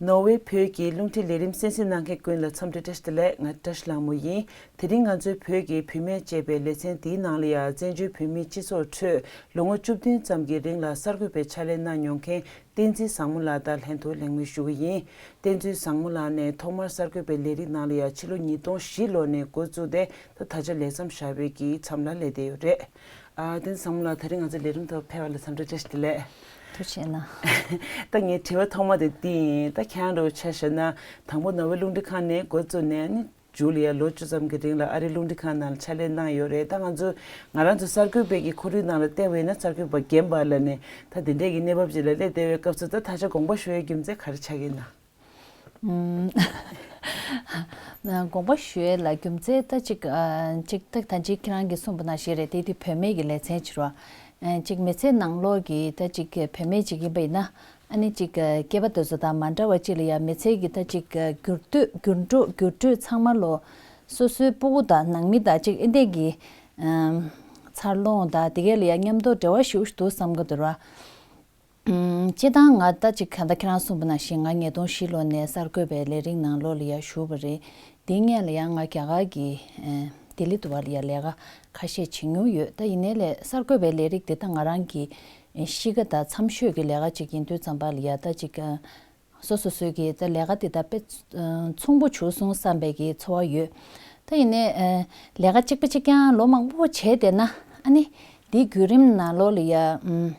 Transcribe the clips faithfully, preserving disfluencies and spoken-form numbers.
ནོར་ཝེ་བོད་ཀྱི་རླུང་འཕྲིན་ལས་རིམ་གསན་གཟིགས་གནང་མཁན་ཀུན་ལ་འཚམས་འདྲི་བཀྲ་ཤིས་བདེ་ལེགས། ང་བཀྲ་ཤིས་ལྷ་མོ་ཡིན། དེ་རིང་ང་ཚོའི་བོད་ཀྱི་བུད་མེད་ཅེས་པའི་ལེ་ཚན་འདིའི་ནང་ལ་ཡང་བཙན་བྱོལ་བོད་མིའི་སྤྱི་ཚོགས་ཁྲོད་ལོ་ངོ་བཅུ་བདུན་ཙམ་གྱི་རིང་ལ་གསར་འགོད་པའི་ཕྱག་ལས་གནང་མྱོང་མཁན་བསྟན་འཛིན་བཟང་མོ་ལགས་དང་ལྷན་དུ་གླེང་མོལ་ཞུ་གི་ཡིན། བསྟན་འཛིན་བཟང་མོ་ལགས་ནས་ཐོག་མར་གསར་འགོད་པའི་ལས་རིགས་ནང་ལ་ཡང་ཕྱི་ལོ་ཉིས་སྟོང་བཞི་ལོ་ནས་འགོ་བཙུགས་ཏེ་ད་ད་ཆ་ལས་མཚམས་བཞག་པའི་གི་མཚམས་ལ་སླེབས་བསྡད་ཡོད་རེད། ཨ། བསྟན་འཛིན་བཟང་མོ་ལགས་དེ་རིང་ང་ཚོའི་ལས་རིམ་ཐོག་ཕེབས་པ་ལ་འཚམས་འདྲི་བཀྲ་ཤིས་བདེ་ལེགས། ཐུགས་རྗེ་གནང་། ད་ངའི་དྲི་བ་ཐོག་མ་དེ་འདི་ཡིན། ད་ཁྱེད་རང་འདྲ་བོ་ཆ་བཞག་ན་དང་པོ་ནོར་ཝེ་རླུང་འཕྲིན་ཁང་ནས་འགོ་བཙུགས་ནས་ནི་མཇུག་ལ་ཡ་ལོ་བཅུ་ཙམ་གྱི་རིང་ལ་ཨ་རིའི་རླུང་འཕྲིན་ཁང་ནང་ལ་ཕྱག་ལས་གནང་ཡོད་རེད། ད་ང་ཚོ་ང་རང་ཚོ་གསར་འགོད་པའི་གི་ཁོར་ཡུག་ནང་ལ་བལྟས་པ་ཡིན་ན་གསར་འགོད་པ་རྒན་པ་ལ་ནི་ད་དེ་འདྲས་ཀྱི་གནས་བབ་ཅིག་ལ་སླེབས་བསྡད་པའི་སྐབས་སུ་ད་ད་ཆ་དགོངས་པ་ཞུ་ཡའི་རྒྱུ་མཚན་ག་རེ་ཆགས་ཀྱི་ཡིན་ན། ཨུམ། དགོངས་པ་ཞུ་ཡས་ལ་རྒྱུ་མཚན་ད་ཅིག་ཨ། ཅིག་ད་ད་ཅིག་ཁྱེད་རང་གིས་གསུངས་པ་ནང་བཞིན་རེད་དེ། དེ་བུད་མེད་ཀྱི་ལེ་ཚན་ཅིག་རེད་བ། ཨ། ཅིག་མི་ཚེ་ནང་ལོགས་ཀྱི་ད་ཅིག་བུད་མེད་ཅིག་ཡིན་པ་ཡིན་ན། ཨ་ནི་ཅིག་སྐྱེས་པ་དེ་ཚོ་དང་མ་འདྲ་བ་ཅིག་ལ་ཡང་མི་ཚེ་གི་ད་ཅིག་འགྱུར་འགྲོས་འགྱུར་འགྲོས་འགྱུར་འགྲོས་ཚང་མ་ལོ། སོ་སོའི་སྤུ་གུ་དང་ནང་མི་དང་ཅིག་ཨེ་འདྲས་ཀྱི་ཨམ། འཚར་ལོངས་དང་དེ་གས་ལ་ཡང་མཉམ་དུ་འབྲེལ་བ་ཞེ་པོ་ཅིག་འདུག་བསམ་གྱི་འདུག་ར། ཨུམ། སྤྱིར་བཏང་ང་ད་ཅིག་གང་ལྟར་ཁྱེད་རང་གསུངས་པ་ནང་བཞིན་ང་ཉིས་སྟོང་བཞི་ལོ་ནས་གསར་འགོད་པའི་ལས་རིགས་ནང་ལོགས་ལ་ཡར་ཞུགས་པ་རེད། དེའི་སྔོན་ལ་ཡང་ང་རྒྱ་གར་གྱི་ཨེ། ལྡི་ལི་དུ་བ་ལ་ཡར་ལས་ཀ་ཁ་ཤས་བྱེད་མྱོང་ཡོད། ད་ཡིན་ནའི་ལས་གསར་འགོད་པའི་ལས་རིགས་དེ་ད་ང་རང་གི་ཨེ། གཤིས་ཀ་དང་འཚམ་ཤོས་ཀྱི་ལས་ཀ་ཅིག་ཡིན་དུས་ཙམ་པ་ལ་ཡ་ད་ཅིག་ཨེ། སོ་སོ་སོའི་གི་ད་ལས་ཀ་དེ་ད་དཔེ་ཨེ། མཚུངས་པོ་བྱུང་སོང་བསམ་པའི་གི་ཚོར་བ་ཡོད། ད་ཡིན་ནའི་ཨེ། ལས་ཀ་གཅིག་པ་གཅིག་རྐྱང་ལོ་མང་པོ་བྱས་བསྡད་ན་ཨ་ནི་དེའི་བརྒྱུད་རིམ་ནང་ལོགས་ལ་ཡ་ཨུམ།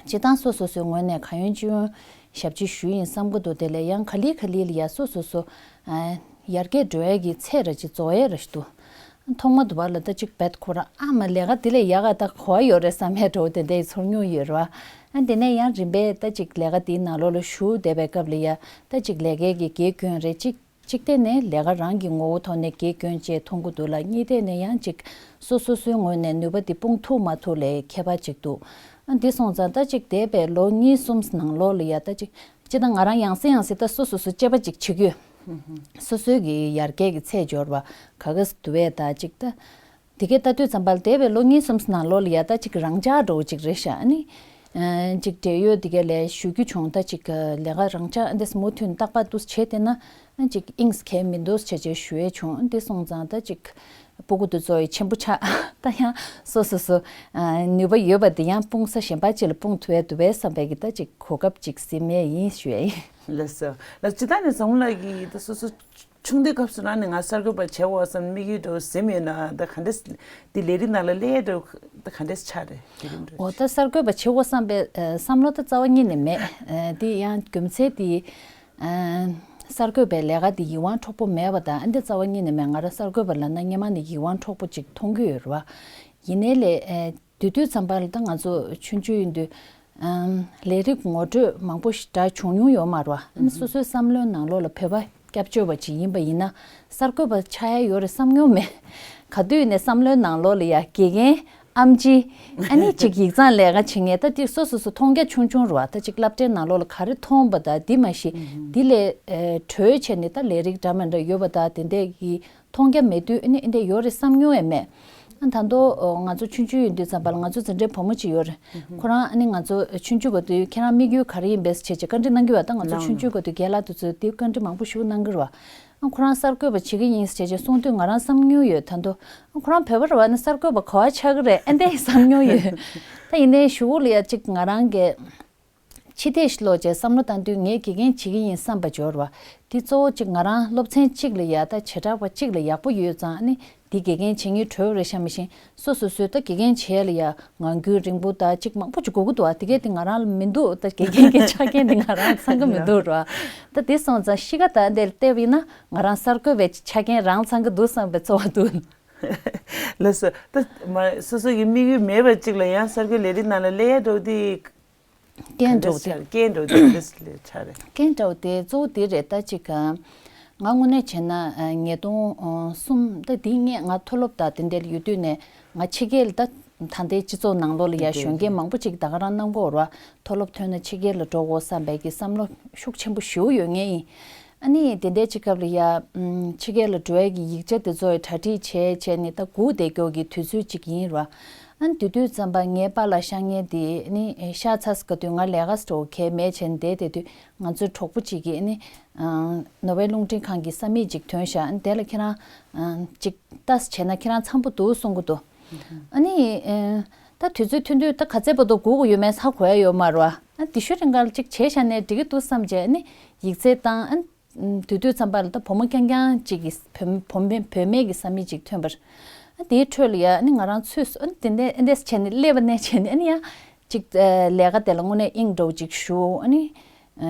སྤྱིར་བཏང་སོ་སོ་སོའི་ངོས་ནས་གང་ཡོན་ཅི་ཡོན་ཞབས་ཕྱི་ཞུས་ཡིན་བསམ་གྱི་འདུག་དེ་ལས་ཡང་ག་ལེ་ག་ལེ་ལ་ཡ་སོ་སོ་སོ་ཨ། ཡར་རྒྱས་འགྲོ་ཡས་ཀྱི་ཚད་ར་ཅིག་རྫོགས་ཡས་ར་ཞིག་འདུག་ཐོག་མ་དུ་བ་ལ་ད་ཅིག་བེད་ཁོ་ར་ཨ་མ་ལས་ཀ་དེ་ལས་ཡག་ག་ད་གོ་བ་ཡོད་རེད་བསམ་ཡས་འགྲོ་དེ་འདྲའི་ཚོར་མྱོང་ཡོད་ར། ཨ་དེ་ནས་ཡང་རིམ་པས་ད་ཅིག་ལས་ཀ་དེའི་ནང་ལོགས་ལ་ཞུགས་བསྡད་པའི་སྐབས་ལ་ཡ་ད་ཅིག་ལས་ཀའི་གི་དགེ་སྐྱོན་རེད་ཅིག་གཅིག་ཐད་ནས་ལས་ཀ་རང་གི་ངོ་བོ་ཐོག་ནས་དགེ་སྐྱོན་བཅས་མཐོང་གི་འདུག་ལ། གཉིས་ཐད་ནས་ཡང་ཅིག་སོ་སོ་སོའི་ངོས་ནས་ནུས་པ་འདི་སྤུངས་ཐུབ་མ་ཐུབ་ལས་ཁྱད་པར་ཅིག་འདུག་ཨ་འདི་སོང་ཙང་ད་ཅིག་འདས་པའི་ལོ་གཉིས་གསུམ་ནང་ལོགས་ལ་ཡ་ད་ཅིག་སྤྱིར་བཏང་ང་རང་ཡང་སེ་ཡང་སེ་ད་སོ་སོ་སོ་དཔྱད་པ་ཅིག་བྱེད་ཀྱི་ཡོད། སོ་སོའི་གི་ཡར་རྒྱས་ཀྱི་ཚད་འབྱོར་བ་ག་ག་འདུག་བས་ད་ཅིག་ད། དེ་གའི་ལྟ་དུས་ཙམ་པ་ལ་འདས་པའི་ལོ་གཉིས་གསུམ་ནང་ལོགས་ལ་ཡ་ད་ཅིག་རང་འཇགས་འགྲོ་ཅིག་རེད་ཤག་ཨ་ནི། ཨ་ཅིག་འབྲེལ་ཡོད་དེ་གའི་ལས་ཞུ་རྒྱུ་བྱུང་ད་ཅིག་ལས་ཀ་རང་འཇགས་ཨ་འདྲས་མུ་མཐུད་རྟག་པར་དུ་བྱས་བསྡད་ན་ཨ་ཅིག་དབྱིངས་འགལ་མི་འདུག་བྱས་བྱས་ཞུ་ཡས་བྱུང་། ཨ་འདི་སོང་ཙང་ད་ཅིག་སྤུ་གུ་དེ་ཚོ་ཡི་ཆེན་པོ་ཆགས་ད་ཡང་སོ་སོ་སོ་ཨ་ནུས་པ་ཡོད་པ་དེ་ཡང་སྤུངས་ས་གཞན་པ་ཅིག་ལ་སྤུངས་ཐུབ་ཡས་འདུག་བས་བསམ་པའི་གི་ད་ཅིག་གོ་སྐབས་ཅིག་ཟིན་ཡས་ཡིན་ཞུ་ཡས་ཡིན། ལགས་སོ། ལགས་ཇི་ལྟར་ནས་བཟང་མོ་ལགས་ཀྱིས་ད་སོ་སོ། ཆུང་དུས་སྐབས་སུ་རང་ནས་ང་གསར་འགོད་པ་བྱེད་དགོས་བསམ་དམིགས་ཡུལ་འདྲ་བོ་ཟིན་ཡོད་ན་ད་ག་འདྲས། འདི་ལས་རིགས་ནང་ལ་སླེབས་འདྲ་བོ་ད་ག་འདྲས་ཆགས་རེད་དེ་རིང་འདྲ་འོ་ད་བོ། གསར་འགོད་པ་བྱེད་དགོས་བསམ་པའི་ཨ་བསམ་བློ་ད་རྩ་བ་ཉིད་ནས་མེད། ཨ་འདི་ཡང་རྒྱུ་མཚན་དེ་ཨ་གསར་འགོད་པའི་ལས་ཀ་འདི་ཡིད་དབང་འཕྲོག་པོ་མེད་པ་དང་ཨ་འདི་རྩ་བ་ཉིད་ནས་མེད། ང་རང་གསར་འགོད་པ་ལབ་ན་སྔོན་མ་ནས་ཡིད་དབང་འཕྲོག་པོ་ཅིག་མཐོང་གི་ཡོད་རེད་བ། ཡིན་ནའི་ལས་ཨ་དེ་དུས་ཙམ་པ་ལ་ད་ང་ཚོ་ཆུང་ཆུང་ཡིན་དུས། ཨམ། ལས་རིགས་ངོ་སྤྲོད་མང་པོ་ཞིག་འདྲ་བྱུང་མྱོང་ཡོད་མ་རེད་བ། ཨ་ནི་སོ་སོའི་བསམ་བློའི་ནང་ལོགས་ལ་བོད་པ་སྐྱབས་བཅོལ་བ་ཅིག་ཡིན་པ་ཡིན་ན་གསར་འགོད་པ་ཆགས་ཡ་ཡོད་རེད་བསམ་མྱོང་མེད། ག་དུས་ནས་བསམ་བློའི་ནང་ལོགས་ལ་ཡ་དགེ་རྒན་ཨམ་ཆི་ཨ་ནི་ཅིག་ཡིག་ཚང་ལས་ཀ་བྱེད་མཁན་ད་དེ་སོ་སོ་སོ་མཐོང་རྒྱ་ཆུང་ཆུང་རེད་བ། ད་ཅིག་སློབ་གྲྭའི་ནང་ལོགས་ལ་ག་རེ་མཐོང་བ་ད་འདི་མ་གཞི་འདི་ལས་ཨེ་གྲོལ་བྱས་ནས་ད་ལས་རིགས་འདྲ་མི་འདྲ་ཡོད་པ་ད་དེ་འདྲས་ཀྱི་མཐོང་རྒྱ་མེད་དུས་ཨ་ནི་ཨེ་འདྲས་ཡོད་རེད་བསམ་མྱོང་ཡང་མེད། ཨ་ད་དུང་ང་ཚོ་ཆུང་ཆུང་ཡིན་དུས་ཙམ་པ་ལ་ང་ཚོ་འཛིན་གྲྭའི་བུ་མོ་ཅིག་ཡོད་རེད། ཁོ་རང་ཨ་ནི་ང་ཚོ་ཆུང་ཆུང་ག་དུས་ཁྱེད་རང་དམིགས་ཡུལ་ག་རེ་ཡིན་པས་ཟེར་བྱས་བྱས་བཀའ་འདྲི་གནང་གི་ཡོད། ད་ང་ཚོ་ཆུང་ཆུང་ག་དུས་རྒན་ལགས་དེ་ཚོས་དེ་བཀའ་འདྲི་མང་པོ་ཞིག་གནང་གི་རེད་བ། ཨ་ཁོ་རང་གསར་འགོད་པ་བྱེད་ཀྱི་ཡིན་ཟེར་བྱས་བྱས་གསུངས་དུས་ང་རང་བསམ་མྱོང་ཡོད། ད་དུང་ཨ་ཁོ་རང་བོད་པ་རེད་བ། ཨ་ནི་གསར་འགོད་པ་ག་བ་ཆགས་ཀྱི་རེད་ཨ་འདྲས་བསམ་མྱོང་ཡོད། ད་ཡིན་ནའི་གཞུག་གུ་ལ་ཡ་གཅིག་ང་རང་གི་ཕྱི་བལྟས་ཤིག་ལོག་བྱས་བསམ་བློ་བཏང་དུས་ངས་དགེ་རྒན་བྱེད་ཀྱི་ཡིན་བསམ་པ་འབྱོར་བ། འདི་གཙོ་བོ་གཅིག་ང་རང་སློབ་ཚན་གཅིག་ལ་ཡ་ད་བྱེ་བྲག་པ་གཅིག་ལ་ཡག་པོ་ཡོད་ཙང་ཨ་ནི་འདི་དགེ་རྒན་བྱེད་སྙིང་བྲོ་རེད་ཤག་མི་ཤེས། སོ་སོ་སོས་ད་དགེ་རྒན་བྱེད་ལ་ཡ་ངང་རྒྱུད་རིང་པོ་ད་གཅིག་མང་པོ་ཅིག་དགོས་ཀྱི་འདུག་བ། དེ་གས་དེ་ང་རང་ལ་མི་འདུག་ད་དགེ་རྒན་གྱི་ཆ་རྐྱེན་དེ་ང་རང་ཚང་གི་མི་འདུག་ར། ད་དེ་སོང་ཙང་གཤིས་ཀ་ད་འདིར་བལྟས་པ་ཡིན་ན་ང་རང་གསར་འགོད་པའི་ཆ་རྐྱེན་རང་ཚང་གི་འདུག་བསམ་པའི་ཚོར་བ་འདུག་ལགས་སོ། ད་མ་སོ་སོ་གི་དམིགས་ཡུལ་མེད་པ་གཅིག་ལ་ཡང་གསར་འགོད་ལས་རིགས་ནང་ལ་སླེབས་ཡ་འགྲོ་དེ། རྐྱེན་འགྲོ་དེ། རྐྱེན་འགྲོ་དེ་འདི་ལས་ཆགས་རེད། རྐྱེན་འགྲོ་དེ་གཙོ་བོ་དེ་རེད། ད་ཅིག་ང་དངོས་གནས་བྱས་ན་ཉིས་སྟོང་གསུམ་ད་དེའི་སྔས་ང་མཐོ་སློབ་དང་དེ་འདྲ་ཡོད་དུས་ནས་ང་ཕྱི་རྒྱལ་ད་ད་ལྟའི་སྤྱི་ཚོགས་ནང་ལོགས་ལ་ཡ་གཞོན་སྐྱེས་མང་པོ་ཅིག་ད་ག་རང་གནང་གི་ཡོད་རེད་བ། མཐོ་སློབ་ཐོན་ན་ཕྱི་རྒྱལ་ལ་འགྲོ་དགོས་བསམ་པའི་གི་བསམ་བློ་ཤུགས་ཆེན་པོ་ཞེ་པོ་ཡོད་མཁན་ཡིན། ཨ་ནི་དེ་འདྲའི་ཅིག་སྐབས་ལ་ཡ་ཕྱི་རྒྱལ་ལ་འགྲོ་ཡ་གི་ཡིག་ཆ་དེ་ཚོ་གྲ་སྒྲིག་བྱས་བྱས་ནས་ད་སྒུག་བསྡད་རྒྱུ་གི་དུས་ཚོད་ཅིག་ཡིན་རེད་བ། ཨ་ནི་དེ་དུས་ཙམ་པ་ངའི་པཱ་ལགས་ཤག་ཉལ་དེ་ནི་ཤག་ཚར་ག་དུས་ང་ལས་ཀ་སྤྲོ་གལ་མེད་བྱས་ནས་བསྡད་དེ་དུས། ང་ཚོའི་གྲོགས་པོ་གཅིག་གིས་ནི་ནོར་ཝེ་རླུང་འཕྲིན་ཁང་གི་ས་མིག་ཅིག་ཐོན་ཤག་ཨ་ནི་དེ་ལ་ཁྱེད་རང་ཅིག་ལྟ་བྱས་ན་ཁྱེད་རང་འཚམ་པོ་འདུག་གསུང་གི་འདུག་ཨ་ནི་ད་དུས་ཚོད་ཐུང་དུས་ད་ག་ཚད་བར་དུ་སྒུག་དགོས་ཡོད་མེད་ཧ་གོ་ཡ་ཡོད་མ་རེད་བ། ཨ་དེ་ཤོད་རིང་ག་ཅིག་བྱས་ཤག་ནས་འགྲིག་གི་འདུག་བསམ་བྱས་ནི་ཡིག་ཚད་བཏང་། ཨ་དུས་དུས་ཙམ་པ་ལ་ད་བུ་མོ་རྐྱང་རྐྱང་གཅིག་གིས་བུ་བུ་བུད་མེད་ཀྱི་ས་མིག་ཅིག་ཐོན་པ་རེད། ཨ་དེའི་ཁྲོད་ལ་ཡ་ཨ་ནི་ང་རང་ཚོས་སུ་ཨ་ནི་དེ་འདྲས་ཨ་འདྲས་བྱས་ནས་སླེབས་པ་ནས་བྱས་ནས་ཨ་ནི་ཡ་ཅིག་ལས་ཀ་དེ་ལ་དངོས་གནས་དབྱིངས་འགྲོ་ཅིག་ཞུ། ཨ་ནི་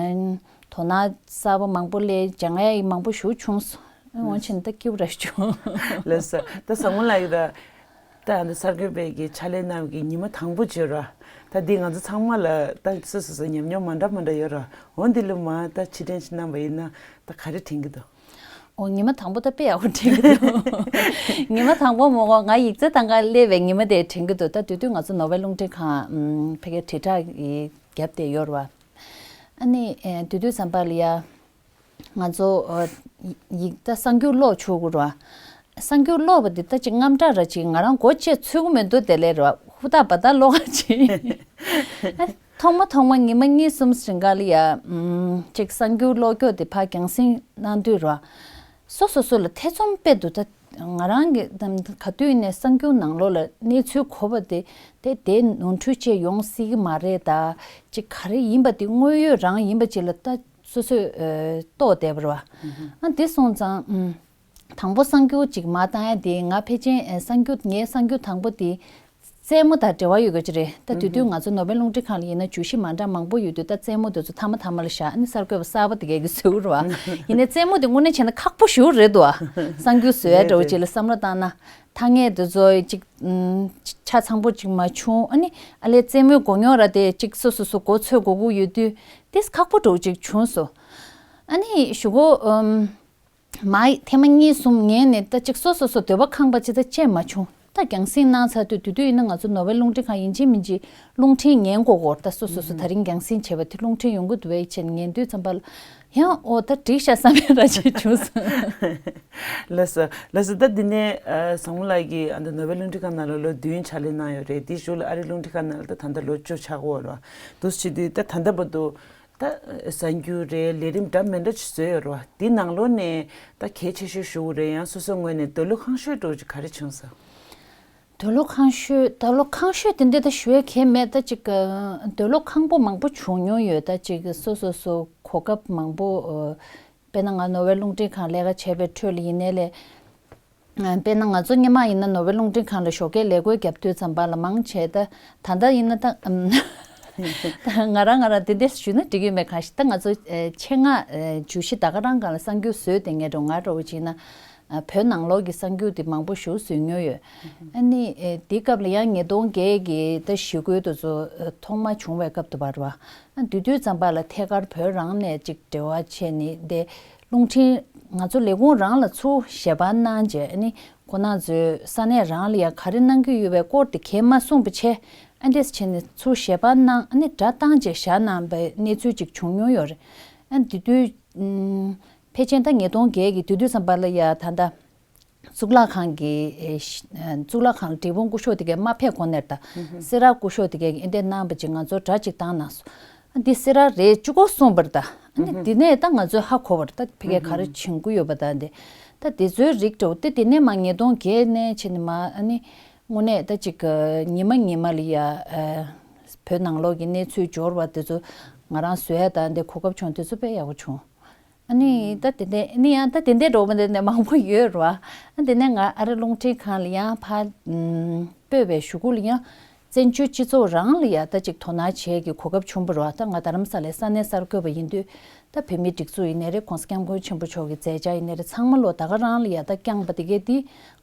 དོ་སྣང་གསར་པ་མང་པོ་སླེབས། སྦྱང་ཡ་ཡི་མང་པོ་ཞིག་བྱུང་སོང་། ཨ་འོང་ཆེན་ད་སྐྱིད་པོ་ར་བྱུང་། ལགས་སོ། ད་ཟ་མོ་ལགས་ཀྱིས་ད་ད་ཨ་ནི་གསར་འགོད་པའི་གི་ཕྱག་ལས་གནང་བའི་གི་ཉི་མ་དང་པོ་བརྗོད་ར། ད་འདི་ང་ཚོ་ཚང་མ་ལ་ད་སོ་སོ་སོ་ཉམས་མྱོང་མ་འདྲ་མ་འདྲ་ཡོད་ར། འོ་འདི་ལ་མ་ད་ཕྱིར་དྲན་ཞིག་གནང་བ་ཡིན་ན་ད་ག་རེ་དྲན་གི་འདུག་ཨོ་ཉི་མ་དང་པོ་ད་དཔེ་ཡག་པོ་དྲན་གི་འདུག་ཉི་མ་དང་པོ་མོ་གོ་ང་ཡིག་ཚད་བཏང་ག་སླེབས་པའི་ཉི་མ་དེ་དྲན་གི་འདུག་ད་དེ་དུས་ང་ཚོ་ནོར་ཝེ་རླུང་འཕྲིན་ཁང་ཕ་གིར་དྲིལ་བསྒྲགས་ཀྱི་རྒྱབ་དེ་ཡོད་ར་བ། ཨ་ནི་ཨེ་དེ་དུས་ཙམ་པ་ལ་ཡ་ང་ཚོ་ཨ་ཡིག་ད་གསར་འགྱུར་ཀློག་ཆོག་གི་ར་བ། གསར་འགྱུར་ཀློག་པ་འདི་ད་ཅིག་རྔམ་སྐྲག་ར་ཅིག་ང་རང་མགོ་བཅད་ཚོད་ཀྱི་མི་འདུག་དེ་ལས་ར་བ་ཧུར་ཐག་འབད་ཐག་ཀློག་ག་ཅིག་ཐོག་མ་ཐོག་མ་ཉི་མ་གཉིས་གསུམ་རིང་ག་ལ་ཡ་ཨམ་ཅིག་གསར་འགྱུར་ཀློག་སྐྱོ་དེ་ཕར་རྒྱང་སྲིང་གནང་དུས་ར། སོ་སོ་སོ་ལ་ཐེ་ཚོམ་དཔེ་འདུག་ད་ང་རང་གི་ག་དུས་ནས་གསར་འགྱུར་ནང་ལོགས་ལ་གནས་ཚུལ་གོ་བ་དེ་དེ་དེ་ནོར་འཁྲུལ་བཅས་ཡོང་སྲིད་ཀྱི་མ་རེད། ད་ཅིག་ག་རེ་ཡིན་པ་དེ་དངོས་ཡོད་རང་ཡིན་པ་ཅིག་ལ་ད་སོ་སོས་ཨ་རྟོགས་བསྡད་པ་རེད་བ། ཨ་དེ་སོང་ཙང་ཨམ། དང་པོ་གསར་འགྱུར་ཅིག་མར་བཏང་ཡ་དེ་ང་ཕལ་ཆེར་ཨེ་གསར་འགྱུར་ངའི་གསར་འགྱུར་དང་པོ་དེ་རྩེད་མོ་དང་འབྲེལ་བ་ཡོད་དགོས་ཀྱི་རེད། ད་དེ་དུས་ང་ཚོ་ནོར་ཝེ་རླུང་འཕྲིན་ཁང་ལ་ཡིན་ན་བརྗོད་གཞི་མ་འདྲ་མང་པོ་ཡོད་དུས་ད་རྩེད་མོ་དེ་ཚོ་མཐའ་མ་མཐའ་མ་ལ་བཞག་ཨ་ནི་གསར་འགོད་པ་གསར་པ་དེ་གས་ཀྱིས་བཟོས་རེད་བ། ཡིན་ནའི་རྩེད་མོ་དེ་དངོས་གནས་བྱས་ན་ཁག་པོ་ཞེ་པོ་རེད་འདུག་ཨ། གསར་འགྱུར་བཟོ་ཡ་འདྲ་བོ་ཅིག་ལ་བསམ་བློ་བཏང་ན། ཐ་སྙད་དེ་ཚོ་ཅིག་ཨམ་ཆ་ཚང་པོ་ཅིག་མ་བྱུང་། ཨ་ནི་ཨ་ལས་རྩེད་མོའི་མགོ་རྙོག་ར་དེ་ཅིག་སོ་སོ་སོ་མགོ་ཚོས་དགོས་ཀྱི་ཡོད་དུས་དེ་ཁག་པོ་འདྲ་བོ་ཅིག་བྱུང་སོང་། ཨ་ནི་གཞུག་གུ་ཨམ། མ་ཐེངས་མ་གཉིས་གསུམ་ཉན་ནས་ད་ཅིག་སོ་སོ་སོ་འདོད་པ་ཁེངས་པ་ཅིག་ད་བྱས་མ་བྱུང་། ད་རྒྱང་སྲིང་གནང་ཚར་དུས་དེ་དུས་ཡིན་ན་ང་ཚོ་ནོར་ཝེ་རླུང་འཕྲིན་ཁང་ཡིན་གཅིག་མིན་གཅིག་རླུང་འཕྲིན་ཉན་དགོས་གོ་ད་སོ་སོ་སོ་ད་རིང་རྒྱང་སྲིང་བྱས་པ་དེ་རླུང་འཕྲིན་ཡོང་གི་འདུག་བས་བྱས་ནས་ཉན་དུས་ཙམ་པ་ལ་ཡང་ཨོ་ད་འགྲིག་ཤག་བསམ་ཡ་ར་ཅིག་བྱུང་སོང་། ལགས་སོ་ལགས་སོ། ད་འདི་ནས་ཨ་བཟང་མོ་ལགས་ཀྱིས་ཨ་ད་ནོར་ཝེ་རླུང་འཕྲིན་ཁང་ནང་ལ་ལོ་བདུན་ཕྱག་ལས་གནང་ཡོད་རེད། དེའི་གཞུག་ལ་ཨ་རིའི་རླུང་འཕྲིན་ཁང་ནང་ལ་ད་ད་ལྟ་ལོ་བཅུ་ཆགས་ཀྱི་ཡོད་རེད་བ། འདུག་སེ་བྱེད་དུས་ད་ད་ལྟ་བར་དུ། ད་གསར་འགྱུར་རེད། ལས་རིམ་འདྲ་མི་འདྲ་ཅིག་བཟོས་ཡོད་རེད་བ། འདི་ནང་ལོགས་ནས་ད་གལ་ཆེ་ཤོས་ཞུ་དགོས་རེད། ཡང་སོ་སོའི་ངོས་ནས་འདོད་བློ་ཁེངས་ཤོས་འདྲ་བོ་ཅིག་ག་རེ་བྱུང་སོང་། འདོད་བློ་ཁེངས་ཤོས་འདོད་བློ་ཁེངས་ཤོས་དེ་འདྲ་ད་ཞུ་ཡ་གང་ཡང་མེད། ད་ཅིག་འདོད་བློ་ཁེངས་པོ་མང་པོ་བྱུང་མྱོང་ཡོད། ད་ཅིག་སོ་སོ་སོ་གོ་སྐབས་མང་པོ་དཔེར་ན་ང་ནོར་ཝེ་རླུང་འཕྲིན་ཁང་ལས་ཀ་བྱས་པའི་ཁྲོད་ལ་ཡིན་ནའི་ལས། དཔེར་ན་ང་ཚོ་སྔོན་མ་ཡིན་ན་ནོར་ཝེ་རླུང་འཕྲིན་ཁང་ལ་ཞོགས་ཀས་ལས་བགོས་བརྒྱབ་དུས་ཙམ་པ་ལ་མང་ཆེ་ད་ད་ལྟ་ཡིན་ན་ད་ང་རང་ང་རང་དེ་འདྲས་ཞུས་ན་འགྲིག་གི་མེད། གང་ཞིག་ད་ང་ཚོ་ཆེད་མངགས་བརྗོད་གཞི་ད་ག་རང་སྒང་ལ་གསར་འགྱུར་བཟོས་ཏེ་ངས་འགྲོ་ང་འགྲོ་བ་ཅིག་ན་བོད་ནང་ལོགས་ཀྱི་གསར་འགྱུར་དེ་མང་པོ་ཞིག་བཟོས་མྱོང་ཡོད། ཨ་ནི་དེའི་སྐབས་ལ་ཡང་ཉིས་སྟོང་བརྒྱད་ཀྱི་ད་ཞི་རྒོལ་དེ་ཚོ་ཐོག་མ་བྱུང་བའི་སྐབས་དུ་བར་བ། ཨ་དེ་དུས་ཙམ་པ་ལ་ཐད་ཀར་བོད་རང་ནས་ཅིག་འབྲེལ་བ་བྱས་ནས་དེ་རླུང་འཕྲིན་ང་ཚོ་ལས་ཁུངས་རང་ལ་ཚུར་ཞལ་པར་གནང་རྗེས་ཨ་ནི་ཁོ་རང་ཚོའི་ས་གནས་རང་ལ་ཡང་ག་རེ་གནང་གི་ཡོད་པའི་སྐོར་དེ་གས་མ་གསུངས་པ་བྱས་ཨ་འདྲས་བྱས་ནས་ཚུར་ཞལ་པར་གནང་ཨ་ནི་སྒྲ་བཏང་རྗེས་བཞག་གནང་པའི་གནས་ཚུལ་ཅིག་བྱུང་མྱོང་ཡོད་རེད། ཨ་དེ་དུས་ཨམ་ཕལ་ཆེར་ད་ཉིས་སྟོང་བརྒྱད་ཀྱི་དེ་དུས་ཙམ་པ་ལ་ཡ་ད་ལྟ། གཙུག་ལག་ཁང་གི་ཨེ་ཤ་ཨ་གཙུག་ལག་ཁང་ལ་འབྲས་སྤུངས་སྐུ་ཞབས་དེ་གའི་མ་ཕེབས་གོང་ནས་ད་སེ་ར་སྐུ་ཞབས་དེ་གའི་ཨེ་འདྲས་གནང་བ་ཅིག་ང་ཚོར་སྒྲ་ཅིག་བཏང་གནང་སོང་། ཨ་འདི་སེ་ར་རེད་བཅུ་དགུ་གསུངས་པར་ད་ཨ་ནི་འདི་ནས་ད་ང་ཚོས་ཧ་གོ་བར་ད་ཕ་གིར་ག་རེ་བྱུང་གི་ཡོད་པ་ད་འདི་ད་དེ་ཚོའི་རིགས་འདྲ་བོ་དེ་དེ་ནས་མ་ཉིས་སྟོང་བརྒྱད་ནས་ཕྱིན་ནས་མ་ཨ་ནི་དངོས་གནས་ད་ཅིག་ཉི་མ་ཉི་མ་ལ་ཡ་ཨ་བོད་ནང་ལོགས་ཀྱི་གནས་ཚུལ་འབྱོར་བ་དེ་ཚོ་ང་རང་བཟོ་ཡ་ད་འདི་གོ་སྐབས་བྱུང་དེ་ཚོ་དཔེ་ཡག་པོ་བྱུང་། ཨ་ནི་ད་དེ་འདྲའི་ཨ་ནི་ཡང་ད་དེ་འདྲའི་འགྲོ་བ་འདི་ནས་མང་པོ་ཡོད་རེད་བ། ཨ་དེ་ནས་ང་ཨ་རི་རླུང་འཕྲིན་ཁང་ལ་ཡང་ཕར་ཨམ་སྤོས་པའི་གཞུག་གུ་ལ་ཡང་བཙན་བྱོལ་སྤྱི་ཚོགས་རང་ལ་ཡང་ད་ཅིག་དོ་སྣང་བྱེད་ཀྱི་གོ་སྐབས་བྱུང་བ་རེད་བ། ད་ང་རྡ་རམ་ས་ལའི་ས་གནས་གསར་འགོད་པ་ཡིན་དུས་ད་བོད་མིའི་སྒྲིག་འཛུགས་ཡིན་ནའི་རེད། ༸གོང་ས་༸སྐྱབས་མགོན་ཆེན་པོ་མཆོག་གི་མཛད་འཆར་ཡིན་ནའི་རེད། ཚང་མ་ལོ་ད་ག་རང་ལ་ཡང་ད་བསྐྱངས་པ་དེ་གས་དེ་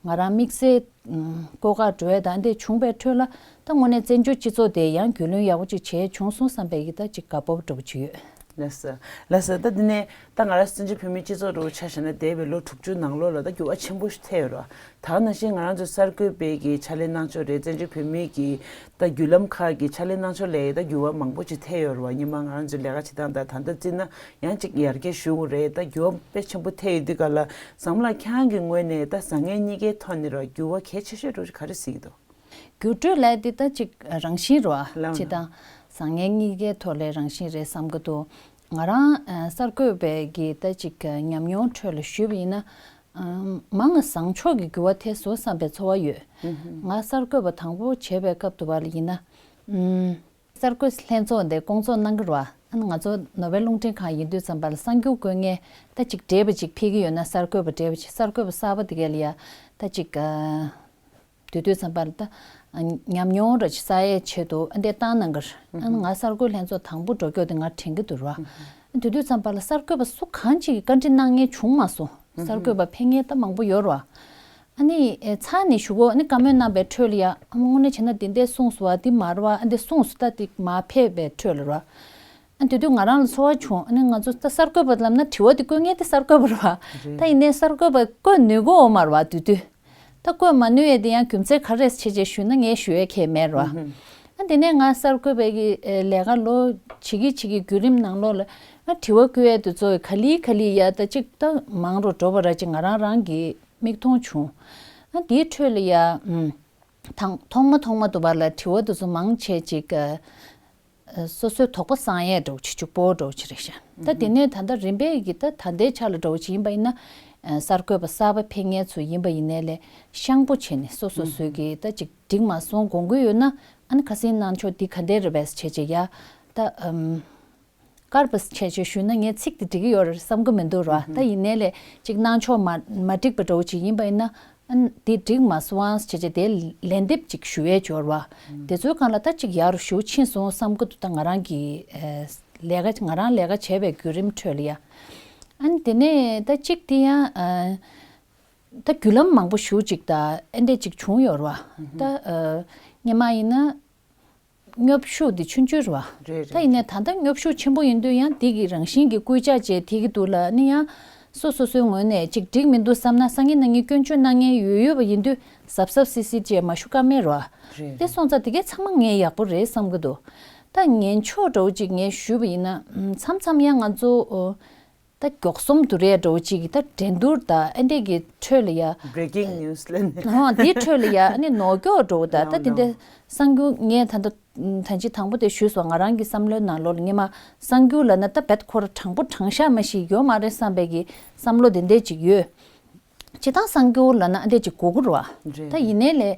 ང་རང་དམིགས་བསལ་ཨམ་བསྐོ་གར་འགྲོ་ཡ་ད་འདི་བྱུང་བའི་ཁྲོད་ལ་ད་དངོས་གནས་བཙན་བྱོལ་སྤྱི་ཚོགས་དེ་ཡང་རྒྱུས་ལོན་ཡག་པོ་ཅིག་བྱས་བྱུང་སོང་བསམ་པའི་གི་ད་ཅིག་དགའ་སྤོབས་འདྲ་པོ་ཅིག་ཡོད། ལགས་སོ། ལགས་སོ། ད་འདི་ནས་ད་ང་རང་བཙན་བྱོལ་བོད་མིའི་སྤྱི་ཚོགས་འདྲ་པོ་ཆ་བཞག་ན་འདས་པའི་ལོ་དྲུག་ཅུ་ནང་ལོགས་ལ་ད་འགྱུར་བ་ཆེན་པོ་ཞིག་ཐེབས་ཡོད་རེད་བ། ད་ག་ནང་བཞིན་ང་རང་ཚོ་གསར་འགོད་པའི་གི་ཕྱག་ལས་གནང་ཕྱོགས་རེད། བཙན་བྱོལ་བོད་མིའི་གི་ད་བརྒྱུད་ལམ་ཁག་གི་ཕྱག་ལས་གནང་ཕྱོགས་ལ་ད་འགྱུར་བ་མང་པོ་ཅིག་ཐེབས་ཡོད་རེད་བ། སྔོན་མ་ང་རང་ཚོའི་ལས་ཀ་བྱེད་སྟངས་དང་ད་ལྟ་བརྩིས་ན་ཡང་ཅིག་ཡར་རྒྱས་ཞུ་དགོས་རེད། ད་འགྱུར་བ་དཔེ་ཆེན་པོ་ཐེབས་ཡོད་དུས་ག་ལ་བཟང་མོ་ལགས་ཁྱེད་རང་གི་ངོས་ནས་ད་བཟང་ངན་གཉིས་ཀའི་ཐོག་ནས་ར་འགྱུར་བ་གལ་ཆེ་ཤོས་འདྲ་པོ་ཅིག་ག་རེ་གཟིགས་ཀྱི་འདུག་འགྱུར་འགྲོས་ལས་འདི་ད་ཅིག་རང་བཞིན་རེད་བ། ལགས། སྤྱིར་བཏང་བཟང་ངན་གཉིས་ཀའི་ཐོག་ལས་རང་བཞིན་རེད་བསམ་གྱི་འདུག། ང་རང་ཨ་གསར་འགོད་པའི་གི་ད་ཅིག་ཉམས་མྱོང་ཁྲོད་ལ་ཞུས་པ་ཡིན་ན། ཨ་མང་ང་བཟང་ཕྱོགས་ཀྱི་འགྱུར་བ་ཐེབས་སོང་བསམ་པའི་ཚོར་བ་ཡོད། ང་གསར་འགོད་པ་དང་པོ་བྱས་པའི་སྐབས་དུ་བ་ལ་ཡིན་ན། ཨམ། གསར་འགོད་ལྷན་ཚོགས་འདི་སྐོང་ཚོགས་གནང་གི་རེད་བ། ཨ་ནི་ང་ཚོ་ནོ་བེལ་རླུང་འཕྲིན་ཁང་ཡིན་དུས་ཙམ་པ་ལ་གསར་འགྱུར་བཀོད་མཁན་ད་ཅིག་བགྲེས་པ་ཅིག་ཕེབས་ཀྱི་ཡོད་ན། གསར་འགོད་པ་བགྲེས་པ་ཅིག་གསར་འགོད་པ་གསར་པ་དེ་ག་ལ་ཡ་ད་ཅིག་ཨ་དུས་དུས་ཙམ་པ་ལ་ད་ཨ་ཉམས་མྱོང་ར་ཅིག་བསགས་ཡས་ཆེད་དུ་ཨ་འདི་བཏང་གནང་གི་རེད། ཨ་ནི་ང་གསར་འགོད་ལྷན་ཚོགས་དང་པོ་འགྲོ་རྒྱུ་དེ་ང་དྲན་གྱི་འདུག་ར། ཨ་དུས་དུས་ཙམ་པ་ལ་གསར་འགོད་པ་སུ་གང་ཅིག་གིས་བཀའ་འདྲི་གནང་མཁན་བྱུང་མ་སོང་། གསར་འགོད་པ་ཕེབས་མཁན་ད་མང་པོ་ཡོད་ར། ཨ་ནི་ཨེ་ཚར་ནས་ཞུ་གོ། ཨ་ནི་བཀའ་མོལ་གནང་པའི་ཁྲོད་ལ་ཡ་ཨ་མ་དངོས་གནས་བྱས་ན་འདི་འདྲས་གསུངས་སོང་བ། འདི་མ་རེད་བ། ཨ་འདི་གསུངས་སོང་། ད་འདི་མར་ཕེབས་པའི་ཁྲོད་ལ་ར། ཨ་དེ་དུས་ང་རང་ལ་ཚོར་བ་བྱུང་། ཨ་ནི་ང་ཚོ་ད་གསར་འགོད་པ་ལབ་ན་དྲི་བ་འདི་བཀོད་མཁན་དེ་གསར་འགོད་པ་རེད་བ། རེད། ད་ཡིན་ནའི་གསར་འགོད་པ་བཀོད་ནུས་གོ་འོ་མ་རེད་བ་དེ་དུས། ད་བཀོད་མ་ནུས་ཡས་དེ་ཡང་རྒྱུ་མཚན་ག་རེ་རེད་བྱས་བྱས་ཞུས་ན་ངས་ཞུ་ཡས་ཁེ་མེད་རེད་བ། ཨ་དེ་ནས་ང་གསར་འགོད་པའི་གི་ཨེ་ལས་ཀ་ལོ་བྱེད་ཀྱི་བྱེད་ཀྱི་བརྒྱུད་རིམ་ནང་ལོགས་ལ་ང་དྲི་བ་བཀོད་ཡས་དེ་ཚོ་ག་ལེ་ག་ལེ་ཡ་ད་ཅིག་ད་མང་རུ་འགྲོ་བ་ར་ཅིག་ང་རང་རང་གི་མིག་མཐོང་བྱུང་། ཨ་དེའི་ཁྲོད་ལ་ཡ་ཨམ། དང་ཐོག་མ་ཐོག་མ་དུ་བར་ལ་དྲི་བ་དེ་ཚོ་མང་ཆེ་ཅིག་ཨ་སོ་སོའི་དོགས་པ་སངས་ཡས་འདྲ་བོ་ཅིག་ཅུག་པོ་འདྲ་བོ་ཅིག་རེད་ཤག། ད་དེ་ནས་ད་ལྟ་རིམ་པས་ཀྱི་ད་ད་ལྟའི་ཆ་ལ་འདྲ་བོ་ཅིག་ཡིན་པ་ཡིན་ན། ཨ་གསར་འགོད་པ་གསར་པ་ཕེབས་མཁན་ཚོ་ཡིན་པ་ཡིན་ནའི་ལས་ཤང་པོ་བྱས་ནས་སོ་སོ་སོའི་གི་ད་ཅིག་འགྲིག་མ་སོང་དགོངས་ཀྱི་ཡོད་ན། ཨ་ནི་ཁ་སང་གནང་ཕྱོགས་འདི་ག་འདྲས་རེད་པས་བྱས་བྱས་ཡ་ད་ཨམ། དཀར་པོ་བྱས་བྱས་ཞུས་ན་ངས་ཚིག་དེ་འགྲིག་གི་ཡོད་རེད་བསམ་གི་མི་འདུག་ར། ད་ཡིན་ནའི་ལས་ཅིག་གནང་ཕྱོགས་མ་མ་འགྲིག་པ་འདྲ་བོ་ཅིག་ཡིན་པ་ཡིན་ན། ཨ་ནི་དེ་འགྲིག་མ་སོང་ཨང་བྱས་བྱས་དེ་ལན་འདེབས་ཅིག་ཞུ་ཡས་འབྱོར་བ། དེ་ཚོའི་སྒང་ལ་ད་ཅིག་ཡར་ཞུ་ཕྱིན་སོང་བསམ་གི་འདུག། ད་ང་རང་གི་ཨ་ལས་ཀ་ང་རང་ལས་ཀ་བྱས་པའི་བརྒྱུད་རིམ་ཁྲོད་ལ་ཡ། ཨ་ནི་དེ་ནས་ད་ཅིག་དེ་ཡང་ཨ་ད་བརྒྱུད་ལམ་མང་པོ་ཞུ་ཅིག་ད་ཨེ་འདྲས་ཅིག་བྱུང་ཡོད་ར། ད་ཨ་སྔོན་མ་ཡིན་ན། སྙོབ་ཤུགས་འདི་ཆུང་ཆུང་རེད་བ། རེད་རེད། ད་ཡིན་ནའི་ད་ལྟ་སྙོབ་ཤུགས་ཆེན་པོ་ཡིན་དུས་ཡང་འདི་གི་རང་བཞིན་གྱི་སྐུལ་ལྕག་ཅེས་དེ་གི་འདུག་ལ། ནི་ཡང་སོ་སོ་སོའི་ངོས་ནས་ཅིག་འགྲིག་མི་འདུག་བསམ་ན་སང་ཉིན་གནངས་ཉིན་སྐྱོན་བརྗོད་གནང་མཁན་ཡོད་ཡོད་པ་ཡིན་དུས་གཟབ་གཟབ་སིལ་སིལ་ཅེས་མ་ཞུ་ཀ་མེད་རེད་བ། རེད། དེ་སོང་ཙང་དེ་གའི་ཚང་མ་ངས་ཡག་པོ་རེད་བསམ་གི་འདུག། ད་ངན་ཕྱོགས་འདྲ་བོ་ཅིག་ངས་ཞུས་པ་ཡིན་ན། མཚམས་མཚམས་ཡང་ང་ཚོ་ཨོ། ད་མགྱོགས་སོམ་དུ་རེད་འགྲོ་ཅིག་ད་འགྲན་བསྡུར་ད་ཨ་འདྲས་ཀྱི་ཁྲོད་ལ་ཡ། Breaking news ལ་ནི། ཧོ་འདིའི་ཁྲོད་ལ་ཡ་ཨ་ནི་ནོར་འཁྱོག་འགྲོ་ད་ད་དེ་འདྲ་གསར་འགྱུར་ངས་ད་ལྟ་ད་ཅི་དང་པོ་དེ་ཞུས་སོང་། ང་རང་གི་བསམ་བློའི་ནང་ལོགས་ལ་ངས་མ་གསར་འགྱུར་ལ་ན་ད་བེད་ཁོ་ར་དྲང་པོ་དྲང་བཞག་མ་ཞིག་ཡོད་མ་རེད་བསམ་པའི་གི་བསམ་བློ་དེ་འདྲས་ཅིག་ཡོད། སྤྱིར་བཏང་གསར་འགྱུར་ལ་ན་ཨ་འདྲས་ཅིག་དགོས་ཀྱི་རེད་བ། རེད། ད་ཡིན་ནའི་ལས་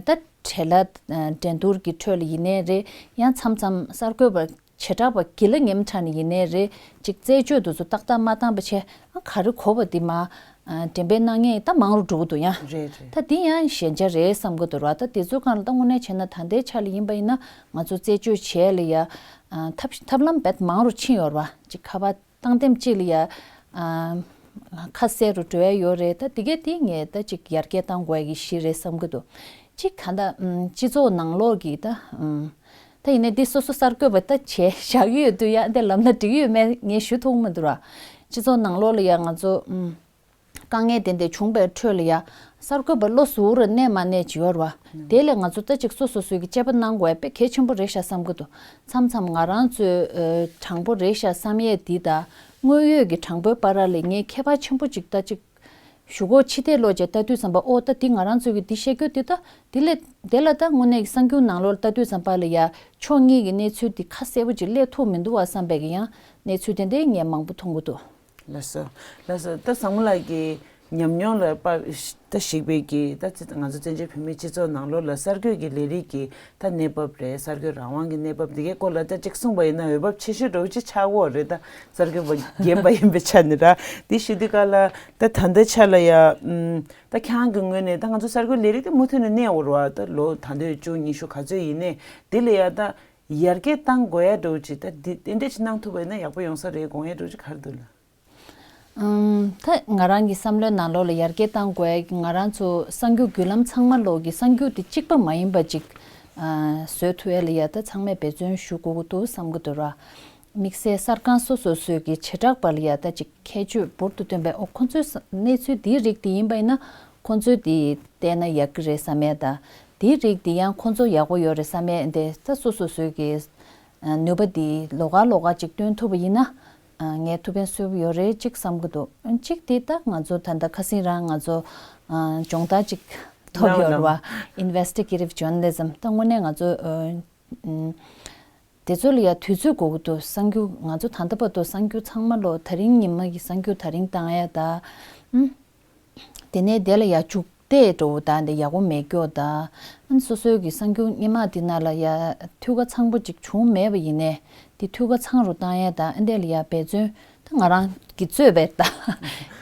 ད་བྲེལ་ལ་འགྲན་བསྡུར་གྱི་ཁྲོད་ལ་ཡིན་ནའི་རེད། ཡང་མཚམས་མཚམས་གསར་འགོད་པ་བྱེ་བྲག་པ་དགེ་ལ་ངན་ཕྲ་ནས་ཡིན་ནའི་རེད། ཅིག་རྩད་གཅོད་དེ་ཚོ་ཏག་ཏག་མ་བཏང་པ་བྱས་ཨ་ག་རེ་གོ་བ་འདི་མ་ཨ་འགྲེམས་སྤེལ་གནང་མཁན་ད་མང་རུ་འགྲོ་གི་འདུག་ཡ། རེད་རེད། ད་འདི་ཡང་ཞན་ཆ་རེད་བསམ་གི་འདུག་ར། ད་དེ་ཚོའི་སྒང་ལ་ད་དངོས་གནས་བྱས་ན་ད་ལྟའི་ཆ་ལ་ཡིན་པ་ཡིན་ན་ང་ཚོ་རྩད་གཅོད་བྱས་ལ་ཡ་ཨ་ཐབས་ཐབས་ལམ་རྦད་མང་རུ་ཕྱིན་ཡོད་ར་བ། ཅིག་ཁ་པར་བཏང་དེམ་ཅིག་ལ་ཡ་ཨ་ཁ་གསལ་རུ་འགྲོ་ཡ་ཡོད་རེད། ད་འདི་གས་འདི་ངས་ད་ཅིག་ཡར་རྒྱས་གཏང་དགོས་ཡ་གི་གཞི་རེད་བསམ་གི་འདུག། ཅིག་ག་ད་ཨམ་སྤྱི་ཚོགས་ནང་ལོགས་ཀྱི་ད་ཨམ། ད་ཡིན་ནའི་འདི་སོ་སོ་གསར་འགོད་པ་ད་བྱས་བཞག་གི་ཡོད་དུས་ཡ་འདི་ལབ་ན་འགྲིག་གི་ཡོད་མེད་ངས་ཞུ་ཐུབ་མི་འདུག་ར། སྤྱི་ཚོགས་ནང་ལོགས་ལ་ཡ་ང་ཚོ་ཨམ་དཀའ་ངལ་དེ་འདྲ་བྱུང་པའི་ཁྲོད་ལ་ཡ་གསར་འགོད་པ་བློ་གཟུ་བོར་གནས་མ་གནས་ཅིག་ཡོད་ར་བ། དེ་ལས་ང་ཚོ་ད་ཅིག་སོ་སོ་སོའི་གི་དཔྱད་པ་གནང་དགོས་ཡ་དཔེ་གལ་ཆེན་པོ་རེད་ཤག་བསམ་གི་འདུག། མཚམས་མཚམས་ང་རང་ཚོའི་ཨ་དྲང་པོ་རེད་ཤག་བསམ་ཡས་འདི་དང་དངོས་ཡོད་ཀྱི་དྲང་པོའི་བར་ལ་ངས་ཁྱད་པར་ཆེན་པོ་ཅིག་ད་ཅིག་ཞུ་སྒོ་ཕྱི་བལྟས་ལོག་བྱས་ལྟ་དུས་ཙམ་པ་ཨོ་ད་འདི་ང་རང་ཚོ་གི་འདི་བཤད་རྒྱུ་འདི་ད་འདི་ལས་དེ་ལ་ད་དངོས་གནས་ཀྱི་གསར་འགྱུར་ནང་ལོགས་ལ་ལྟ་དུས་ཙམ་པ་ལ་ཡ་ཕྱོགས་གཉིས་ཀྱི་གནས་ཚུལ་འདི་ཁ་གསལ་པོ་ཅིག་སླེབས་ཐུབ་མི་འདུག་བ་བསམ་པའི་གི་ཡང་གནས་ཚུལ་དེ་འདྲའི་ངས་མང་པོ་མཐོང་གི་འདུག། ལགས་སོ། ལགས་སོ། ད་བཟང་མོ་ལགས་ཀྱི་ཉམས་མྱོང་ལ་དཔག་ད་གཞིགས་པའི་གི་ད་ང་ཚོ་བཙན་བྱོལ་བོད་མིའི་སྤྱི་ཚོགས་ནང་ལོགས་ལ་གསར་འགོད་ཀྱི་ལས་རིགས་ཀྱི་ད་གནས་བབ་རེད། གསར་འགོད་རང་དབང་གི་གནས་བབ་འདི་གའི་སྐོར་ལ་ད་ཅིག་གསུངས་པ་ཡིན་ན་འོས་བབ་ཆེ་ཤོས་འདྲ་བོ་ཅིག་ཆགས་ཀྱི་ཡོད་རེད། ད་གསར་འགོད་པ་རྒན་པ་ཡིན་པའི་ཆ་ནས་ར། འདི་ཞུ་དུས་ག་ལ་ད་ད་ལྟའི་ཆ་ལ་ཡ་ཨུམ། ད་ཁྱེད་རང་གི་ངོས་ནས་ད་ང་ཚོ་གསར་འགོད་ལས་རིགས་དེ་མུ་མཐུད་ནས་གནས་ཡོད་རེད་བ། ད་ལོ་ད་ལྟའི་བཅུ་ཉི་ཤུ་ག་ཚོད་ཡིན་ནའི་དེ་ལ་ཡ་ད་ཡར་རྒྱས་གཏང་དགོས་ཡ་འདྲ་བོ་ཅིག་ད་འདི་དེ་འདྲས་ཅིག་གནང་ཐུབ་པ་ཡིན་ན་ཡག་པོ་ཡོང་ས་རེད་དགོངས་ཡ་འདྲ་བོ་ཅིག་ག་རེ་འདུག་ལགས། ཨམ། ད་ང་རང་གི་བསམ་བློའི་ནང་ལོགས་ལ་ཡར་རྒྱས་གཏང་དགོས་ཡ་གི་ང་རང་ཚོ་གསར་འགྱུར་བརྒྱུད་ལམ་ཚང་མ་ལོག་གི་གསར་འགྱུར་དེ་གཅིག་པ་མ་ཡིན་པ་ཅིག་ཨ་བཟོ་ཐུབ་ཡ་ལ་ཡ་ད་ཚང་མས་འབད་བརྩོན་ཞུ་དགོས་ཀྱི་འདུག་བསམ་གྱི་འདུག་ར། དམིགས་བསལ་གསར་ཁང་སོ་སོ་སོའི་གི་བྱེ་བྲག་པ་ལ་ཡ་ད་ཅིག་ཁྱད་ཆོས་འབུར་དུ་ཐོན་པའི་ཨོ་ཁོ་ཚོའི་ས་གནས་ཚུལ་འདིའི་རིགས་དེ་ཡིན་པ་ཡིན་ན་ཁོ་ཚོའི་དེ་བལྟས་ན་ཡག་གི་རེད་བསམ་ཡས་དང་། དེའི་རིགས་དེ་ཡང་ཁོ་ཚོ་ཡག་པོ་ཡོད་རེད་བསམ་ཡས་འདི་ད་སོ་སོ་སོའི་གི་ཨ་ནུས་པ་དེ་ལོགས་ཀ་ལོགས་ཀ་ཅིག་སྟོན་ཐུབ་པ་ཡིན་ན་ཨ་ངས་ཐུགས་ཕན་གསོས་པ་ཡོད་རེད་ཅིག་བསམ་གི་འདུག། གཅིག་དེ་ད་ང་ཚོ་ད་ལྟ་ཁ་སང་རང་ང་ཚོ་ཨ་སྦྱོང་བརྡར་ཅིག་ ཐོབ་ཡོད་རེད་བ། Investigative Journalism ད་དངོས་གནས་ང་ཚོ་ཨ་ཨ་དེ་ཚོ་ལ་ཡ་དུས་ཚོད་དགོས་ཀྱི་འདུག་གསར་འགྱུར་ང་ཚོ་ད་ལྟ་བར་དུ་གསར་འགྱུར་ཚང་མ་ལོ་ད་རིང་ཉི་མ་གི་གསར་འགྱུར་ད་རིང་བཏང་ཡ་ད་ཨ། དེ་ནས་དེ་ལ་ཡ་འཇུག་བལྟས་འགྲོ་ད་འདི་ཡག་པོ་མེད་སྐྱོ་ད། ཨ་ནི་སོ་སོའི་གི་གསར་འགྱུར་སྔོན་མ་དེ་ནང་ལ་ཡ་འཐུས་ཀ་ཚང་པོ་ཅིག་བྱུང་མེད་པ་ཡིན་ནས་དེ་འཐུས་ཀ་ཚང་རུ་བཏང་ཡ་ད་ཨ་འདི་ལ་ཡ་འབད་བརྩོན་ད་ང་རང་གི་རྩོད་པས་ད་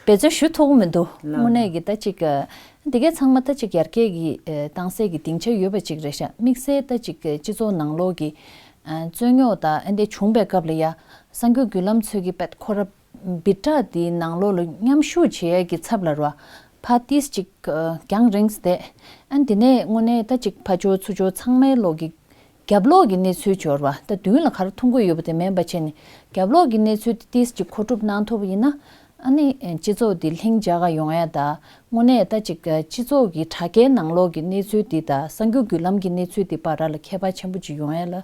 འབད་བརྩོན་ཞུ་ཐུབ་ཀྱི་མི་འདུག་དངོས་གནས་ཀྱི་ད་ཅིག་འདི་གས་ཚང་མ་ད་ཅིག་ཡར་རྒྱས་ཀྱི་བཏང་སའི་གི་སྡིངས་ཆ་ཡོད་པ་ཅིག་རེད་ཤག་དམིགས་བསལ་ད་ཅིག་སྤྱི་ཚོགས་ནང་ལོགས་ཀྱི་རྩོད་རྙོག་ད་ཨ་འདི་བྱུང་པའི་སྐབས་ལ་ཡ་གསར་འགྱུར་བརྒྱུད་ལམ་ཚོས་ཀྱི་པད་ཁོ་ར་སྦིར་ཊ་དེའི་ནང་ལོགས་ལ་མཉམ་ཞུགས་བྱེད་ཡས་ཀྱི་ཚབ་ལ་རོ། ཕ་ཏིས་ཅིག་རྒྱང་རིང་བསྡད། ཨ་འདི་ནས་དངོས་གནས་ད་ཅིག་ཕ་ཇོ་ཚུ་ཇོ་ཚང་མའི་ལོག་གི་རྒྱབ་ལོག་གི་གནས་ཚུལ་འབྱོར་བ་ད་མདུན་ལ་ག་རེ་མཐོང་གི་ཡོད་པ་དེ་མིན་པ་བྱས་ནས་རྒྱབ་ལོག་གི་གནས་ཚུལ་དེ་ཏིས་ཅིག་མཁོ་སྒྲུབ་གནང་ཐུབ་པ་ཡིན་ན་ཨ་ནི་སྤྱི་ཚོགས་འདི་ལྷིང་འཇགས་ག་ཡོང་ཡ་ད་དངོས་གནས་ད་ཅིག་སྤྱི་ཚོགས་ཀྱི་དྲ་རྒྱའི་ནང་ལོག་གི་གནས་ཚུལ་འདི་དང་གསར་འགྱུར་བརྒྱུད་ལམ་གྱི་གནས་ཚུལ་འདི་བར་ལ་ཁྱད་པར་ཆེན་པོ་ཅིག་ཡོང་ཡ་ལ་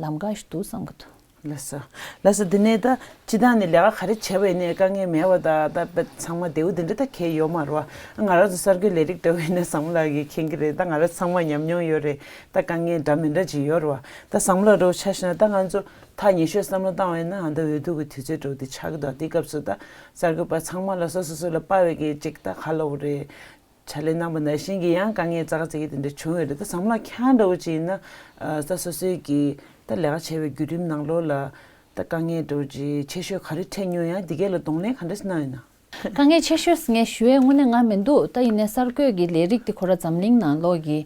ལམ་ཁ་ཞིག་འདུག་བསམ་གི་འདུག་ལགས་སོ། ལགས་སོ། འདི་ནས་ད་སྤྱི་བཏང་ནས་ལས་ཀ་ག་རེ་བྱས་པ་ཡིན་ནའི་དཀའ་ངལ་མེད་པ་ད་ད་དཔེ་ཚང་མ་བདེ་བོ་འདི་འདྲ་ད་གལ་ཡོད་མ་རེད་བ། ང་རང་ཚོ་གསར་འགོད་ལས་རིགས་འདྲ་བོ་ཡིན་ན་བསམ་བློ་གི་མཁྱེན་གི་རེད། ད་ང་རང་ཚང་མ་ཉམས་མྱོང་ཡོད་རེད། ད་དཀའ་ངལ་འདྲ་མི་འདྲ་ཅིག་ཡོད་རེད་བ། ད་བསམ་བློ་འདྲ་བོ་ཆ་བཞག་ན་ད་ང་ཚོ་ཐག་ཉེ་ཤོས་བསམ་བློ་བཏང་བ་ཡིན་ན་ཨ་ད་འོས་བསྡུ་གི་དུས་ཚོད་འདྲ་བོ་འདི་ཆགས་གི་འདུག་དེ་སྐབས་སུ་ད་གསར་འགོད་པ་ཚང་མ་ལ་སོ་སོ་སོ་ལ་དཔའ་བའི་གི་ཅིག་ད་ག་ལབ་དགོས་རེད། ཕྱག་ལས་གནང་བ་ནང་བཞིན་གྱི་ཡང་དཀའ་ངལ་ཙག་ཙིག་གི་དེ་འདྲ་བྱུང་ཡོད་རེད། ད་བསམ་བློ་འཁྱར་འདྲ་བོ་ཅིག་ཡིན་ན་ད་སོ་སོའི་གི་ད་ལས་ཀ་བྱས་པའི་བརྒྱུད་རིམ་ནང་ལོགས་ལ་ད་དཀའ་ངལ་འདྲ་བོ་ཅིག་ཆེ་ཤོས་ག་རེ་འཕྲད་མྱོང་ཡང་འདི་གས་ལ་གདོང་ལེན་ག་འདྲ་ཞིག་གནང་ཡོད་ན། དཀའ་ངལ་ཆེ་ཤོས་ངས་ཞུ་ཡས་དངོས་གནས་ང་མི་འདུག་ད་ཡིན་ནའི་གསར་འགོད་ཀྱི་ལས་རིགས་དེ་ཁོ་ར་འཛམ་གླིང་ནང་ལོགས་ཀྱི་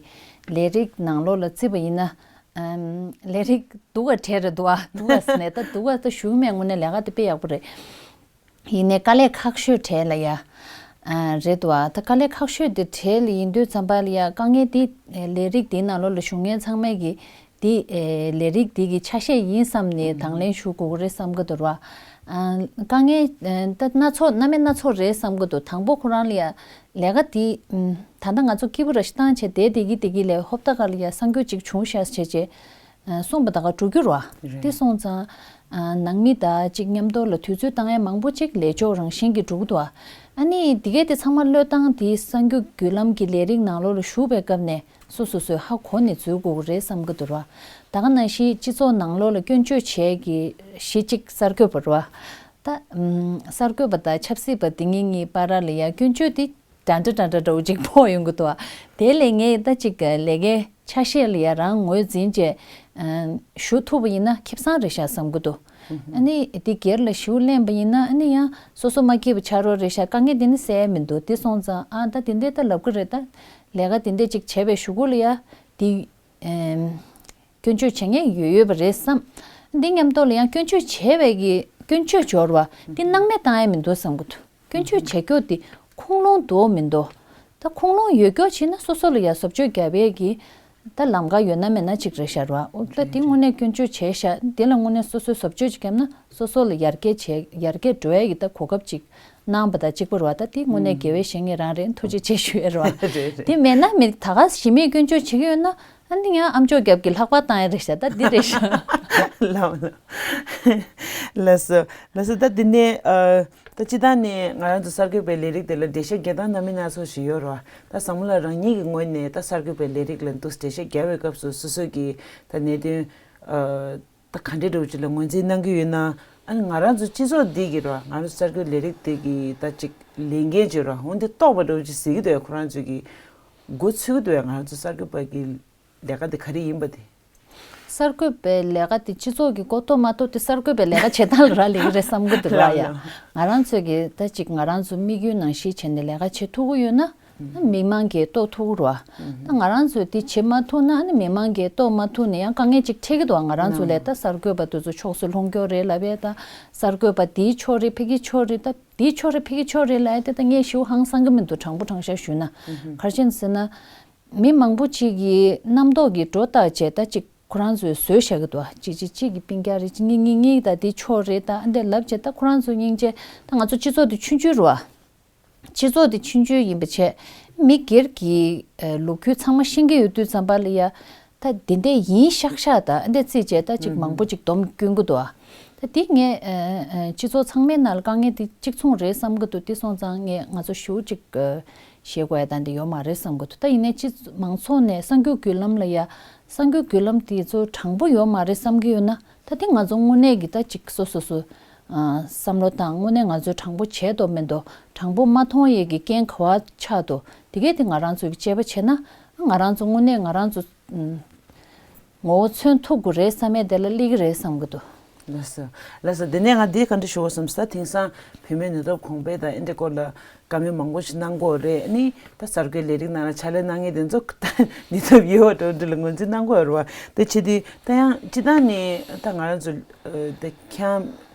ལས་རིགས་ནང་ལོགས་ལ་བརྩིས་པ་ཡིན་ན་ཨམ། ལས་རིགས་སྡུག་ག་བྲལ་རེད་འདུག་ཨ། སྡུག་ག་ཟེར་ནས་ད་སྡུག་ག་ད་ཞུ་མེད། དངོས་གནས་ལས་ཀ་དེ་དཔེ་ཡག་པོ་རེད། ཡིན་ནའི་དཀའ་ལས་ཁག་ཤོས་གྲས་ལ་ཡ། ཨ་རེད་འདུག་ཨ། ད་དཀའ་ལས་ཁག་ཤོས་དེ་གྲས་ལ་ཡིན་དུས་ཙམ་པ་ལ་ཡ་དཀའ་ངལ་དེ་ལས་རིགས་དེའི་ནང་ལོགས་ལ་ཞུགས་མཁན་ཚང་མས་ཀྱི་དེ་ལས་རིགས་དེ་གི་ཆ་ཤས་ཡིན་བསམ་ནས་དང་ལེན་ཞུ་དགོས་ཀྱི་རེད་བསམ་གི་འདུག་ར། ཨ་དཀའ་ངལ་ད་སྣ་ཚོགས་སྣ་མིན་སྣ་ཚོགས་རེད་བསམ་གི་འདུག་དང་པོ་ཁོ་རང་ལ་ཡ་ལས་ཀ་དེ་ད་ལྟ་ང་ཚོ་སྐྱིད་པོ་ར་ཞིག་བཏང་བྱས་བསྡད་བསྡད་ཀྱི་བསྡད་ཀྱི་ལས་ཧོབ་ཏ་ག་ལ་ཡ་གསར་འགྱུར་ཅིག་བྱུང་ཤག་བྱས་བྱས། གསུངས་པ་ད་ག་འགྲོ་རྒྱུ་རེད་བ། དེ་སོང་ཙང་། ནང་མི་དང་གཅིག་མཉམ་དུ་ལ་དུས་ཚོད་བཏང་ཡས་མང་པོ་ཅིག་ལས་ཆོག་རང་བཞིན་གྱི་འགྲོ་གི་འདུག་བ། ཨ་ནི་དེ་གས་དེ་ཚང་མ་བློས་བཏང་དེ་གསར་འགྱུར་བརྒྱུད་ལམ་གྱི་ལས་རིགས་ནང་ལོགས་ལ་ཞུགས་པའི་སྐབས་ནས་སོ་སོ་སོས་ཧ་གོ་ནས་འཛུལ་དགོས་ཀྱི་རེད་བསམ་གྱི་འདུག་ར། ད་ག་ནང་བཞིན་སྤྱི་ཚོགས་ནང་ལོགས་ལ་སྐྱོན་བརྗོད་བྱས་ཀྱི་གཞི་གཅིག་གསར་འགོད་པ་རེད་བ། ད་གསར་འགོད་པ་དང་ཆབ་སྲིད་པ་དེ་གཉིས་གཉིས་བར་ལ་ཡ་སྐྱོན་བརྗོད་དེ། འདྲ་འདྲ་འདྲ་འདྲ་འདྲ་བོ་ཅིག་ཕོག་ཡོང་གི་འདུག་ཨ། དེ་ལས་ངས་ད་ཅིག་ལས་ཀའི་ཆ་ཤས་ལ་ཡ་རང་ངོས་འཛིན་བྱས། ཨ་ཞུ་ཐུབ་པ་ཡིན་ན་ཁེ་བཟང་རེད་ཤག་བསམ་གི་འདུག་ཨ་ནི་དེ་སྒེར་ལ་ཞུ་ལེན་པ་ཡིན་ན་ཨ་ནི་ཡང་སོ་སོ་མ་སྐྱིད་པ་ཆགས་རོགས་རེད་ཤག་དཀའ་ངལ་དེ་ནི་སེལ་མི་འདུག་དེ་སོང་ཙང་ཨ་ད་དེ་འདྲས་ད་ལབ་གི་རེད་ད། ལས་ཀ་དེ་འདྲས་ཅིག་བྱས་པའི་གཞུག་གུ་ལ་ཡ་དེ། ཨེམ། སྐྱོན་བརྗོད་བྱེད་མཁན་ཡོད་ཡོད་པ་རེད་བསམ། འདི་མཉམ་དུ་ལ་ཡང་སྐྱོན་བརྗོད་བྱས་པའི་གི་སྐྱོན་བརྗོད་སྦྱོར་བ་འདི་སྣང་མེད་བཏང་ཡ་མི་འདུག་བསམ་གི་འདུག་སྐྱོན་བརྗོད་བྱེད་རྒྱུ་འདི་ཁུངས་ལུང་འདུག་མི་འདུག་ད་ཁུངས་ལུང་ཡོད་རྒྱུ་བྱས་ན་སོ་སོ་ལ་ཡང་བཟོ་བཅོས་རྒྱབ་ཡས་ཀྱི་ད་ལམ་ཁ་ཡོད་ན་མེད་ན་ཅིག་རེད་ཤག་ར། འོ་ད་འདི་དངོས་གནས་སྐྱོན་བརྗོད་བྱས་ཤག་འདི་ལ་དངོས་གནས་སོ་སོས་བཟོ་བཅོས་ཅིག་བརྒྱབ་ན་སོ་སོ་ལ་ཡར་རྒྱས་བྱས་ཡར་རྒྱས་འགྲོ་ཡས་ཀྱི་ད་གོ་སྐབས་ཅིག་གནང་བ་དང་གཅིག་པ་རེད་བ། ད་དེ་དངོས་གནས་དགེ་བའི་བཤེས་གཉེན་རང་རེད། ཐུགས་རྗེ་ཆེ་ཞུ་ཡས་རེད་བ། རེད་རེད། དེ་མེད་ན་མི་ད་ག་ཞི་མིས་སྐྱོན་བརྗོད་བྱེད་ཀྱི་ཡོད་ན་ཨ་ནི་ཡང་ཨ་མཆོག་རྒྱབ་ཀྱི་ལྷག་པར་བཏང་ཡས་རེད་ཤག་ད་འདི་རེད་ཤག་ལགས་ལགས་སོ་ལགས་སོ། ད་འདི་ནས་ཨ་ད་སྤྱི་བཏང་ནས་ང་རང་ཚོ་གསར་འགོད་པའི་ལས་རིགས་དེ་ལ་འགྲེལ་བཤད་རྒྱག་སྟངས་སྣ་མིན་སྣ་ཚོགས་ཤིག་ཡོད་རེད་བ། ད་བསམ་བློ་རང་ཉིད་ཀྱི་ངོས་ནས་ད་གསར་འགོད་པའི་ལས་རིགས་ལ་འདུག་འགྲེལ་བཤད་རྒྱག་པའི་སྐབས་སུ་སོ་སོ་གི་ད་གནད་དོན་ཨ། ད་ག་འདྲའི་འདྲ་བོ་ཅིག་ལ་ངོས་འཛིན་གནང་གི་ཡོད་ན། ཨ་ནི་ང་རང་ཚོ་སྤྱི་ཚོགས་འདི་གི་ར་ང་རང་ཚོ་གསར་འགོད་ལས་རིགས་འདི་གི་ད་ཅིག་ལས་འགན་ཅིག་ར་འོ་འདི་རྟོགས་པ་འདྲ་བོ་ཅིག་གཟིགས་ཀྱི་འདུག་ཁོ་རང་ཚོས་ཀྱི་འགོ་ཚུགས་ཀྱི་འདུག་ང་རང་ཚོ་གསར་འགོད་པ་གི་ལས་ཀ་འདི་ག་རེ་ཡིན་པ་དེ། གསར་འགོད་པའི་ལས་ཀ་དེ་སྤྱི་ཚོགས་ཀྱི་གོ་རྟོགས་མ་གཏོགས་དེ་གསར་འགོད་པའི་ལས་ཀ་བྱེད་སྟངས་ལ་རག་ལས་ཀྱི་རེད་བསམ་གྱི་འདུག་ར། ལགས་ཡ། ལགས། ང་རང་ཚོས་ཀྱི་ད་ཅིག་ང་རང་ཚོ་དམིགས་ཡུལ་ནང་བཞིན་བྱས་ནས་ལས་ཀ་བྱེད་ཐུབ་ཀྱི་ཡོད་ན། མི་མང་གིས་རྟོགས་ཐུབ་ཀྱི་རེད་བ། ད་ང་རང་ཚོས་འདི་བྱེད་མ་ཐུབ་ན་ཨ་ནི་མི་མང་གིས་རྟོགས་མ་ཐུབ་ནས་ཡང་དཀའ་ངལ་ཅིག་འཕྲད་ཀྱི་འདུག་ང་རང་ཚོ་ལས་ད་གསར་འགོད་པ་དེ་ཚོ་ཕྱོགས་སུ་ལྷུང་སྐྱོ་རེད་ལབ་ཡས་ད། གསར་འགོད་པ་འདིའི་ཕྱོགས་རེད་ཕ་གིའི་ཕྱོགས་རེད་ད། འདིའི་ཕྱོགས་རེད་ཕ་གིའི་ཕྱོགས་རེད་ལབ་ཡས་དེ་ད་ངས་ཞེ་པོ་ཧང་སང་གི་མི་འདུག་དྲང་པོ་དྲང་བཞག་ཞུས་ན། ག་རེ་བྱས་ནས་ཟེར་ན། མི་མང་པོ་ཅིག་གིས་རྣམ་རྟོག་གིས་སྒྲོ་བཏགས་བྱས་ད་ཅིག་ཁོ་རང་ཚོས་བཟོས་བཞག་གི་འདུག་གཅིག་གཅིག་གཅིག་གི་སྤུན་ཀྱག་རེད། གཅིག་གཉིས་གཉིས་གཉིས་ད་འདི་ཕྱོགས་རེད་ད་ཨ་འདྲ་ལབ་བྱས་ད་ཁོ་རང་ཚོ་སྙིང་རྗེ་ད་ང་ཚོ་སྤྱི་ཚོགས་འདི་ཆུང་ཆུང་རེད་བ། སྤྱི་ཚོགས་འདི་ཆུང་ཆུང་ཡིན་པ་བྱས་མི་སྒེར་གྱི་ལོ་རྒྱུས་ཚང་མ་ཤེས་ཀྱི་ཡོད་དུས་ཙམ་པ་ལ་ཡ་ད་འདི་འདྲ་ཡིན་ཤག་ཤག་ད་ཨ་འདྲ་རྩིས་བྱས་ད་ཅིག་མང་པོ་ཅིག་སྡོམ་སྐྱོན་གྱི་འདུག་བ། ད་འདི་ངས་སྤྱི་ཚོགས་ཚང་མའི་ནང་ལ་དཀའ་ངལ་འདི་གཅིག་མཚུངས་རེད་བསམ་གྱི་འདུག་དེ་སོང་ཙང་ངས་ང་ཚོ་ཞེ་པོ་ཅིག་ཤེས་དགོས་ཡ་ད་འདི་ཡོད་མ་རེད་བསམ་གི་འདུག་ད་ཡིན་ནའི་སྤྱི་མང་ཚོགས་ནས་གསར་འགྱུར་བརྒྱུད་ལམ་ལ་ཡ་གསར་འགྱུར་བརྒྱུད་ལམ་དེ་ཚོ་དྲང་པོ་ཡོད་མ་རེད་བསམ་གི་ཡོད་ན། ད་དེ་ང་ཚོ་དངོས་གནས་ཀྱི་ད་ཅིག་སོ་སོ་སོ་བསམ་བློ་བཏང་། དངོས་གནས་ང་ཚོས་དྲང་པོ་བྱས་འདུག་མི་འདུག་དྲང་པོ་མ་མཐོང་ཡས་ཀྱི་རྐྱེན་ག་བ་ཆགས་འདུག་དེ་གས་དེ་ང་རང་ཚོ་གི་དཔྱད་པ་བྱས་ན། ང་རང་ཚོ་དངོས་གནས་ང་རང་ཚོ་ངོ་བོ་མཚོན་ཐུབ་དགོས་རེད་བསམ་ཡས་དེ་ལ་སླེབས་ཀྱི་རེད་བསམ་གི་འདུག་ལགས་སོ། ལགས་སོ། འདི་ནས་ང་འདི་ག་འདྲ་ཞུ་དགོས་བསམ་ས། དེང་སང་བུད་མེད་ནུས་སྟོབས་གོང་འཕེལ་དང་ཨེ་འདྲ་སྐོར་ལ་བཀའ་མོལ་མང་པོ་ཞིག་གནང་གི་རེད། ཨ་ནི་ད་གསར་འགོད་ལས་རིགས་ནང་ལ་ཕྱག་ལས་གནང་མཁན་དེ་ཚོ་ད་ནུས་སྟོབས་ཡོད་པ་འདྲ་བོ་འདྲ་ལ་ངོས་འཛིན་གནང་གི་ཡོད་རེད་བ། དེ་བྱེད་དུས་ད་ཡང་སྤྱིར་བཏང་ནས་ད་ང་རང་ཚོ་ད་ཁྱེད་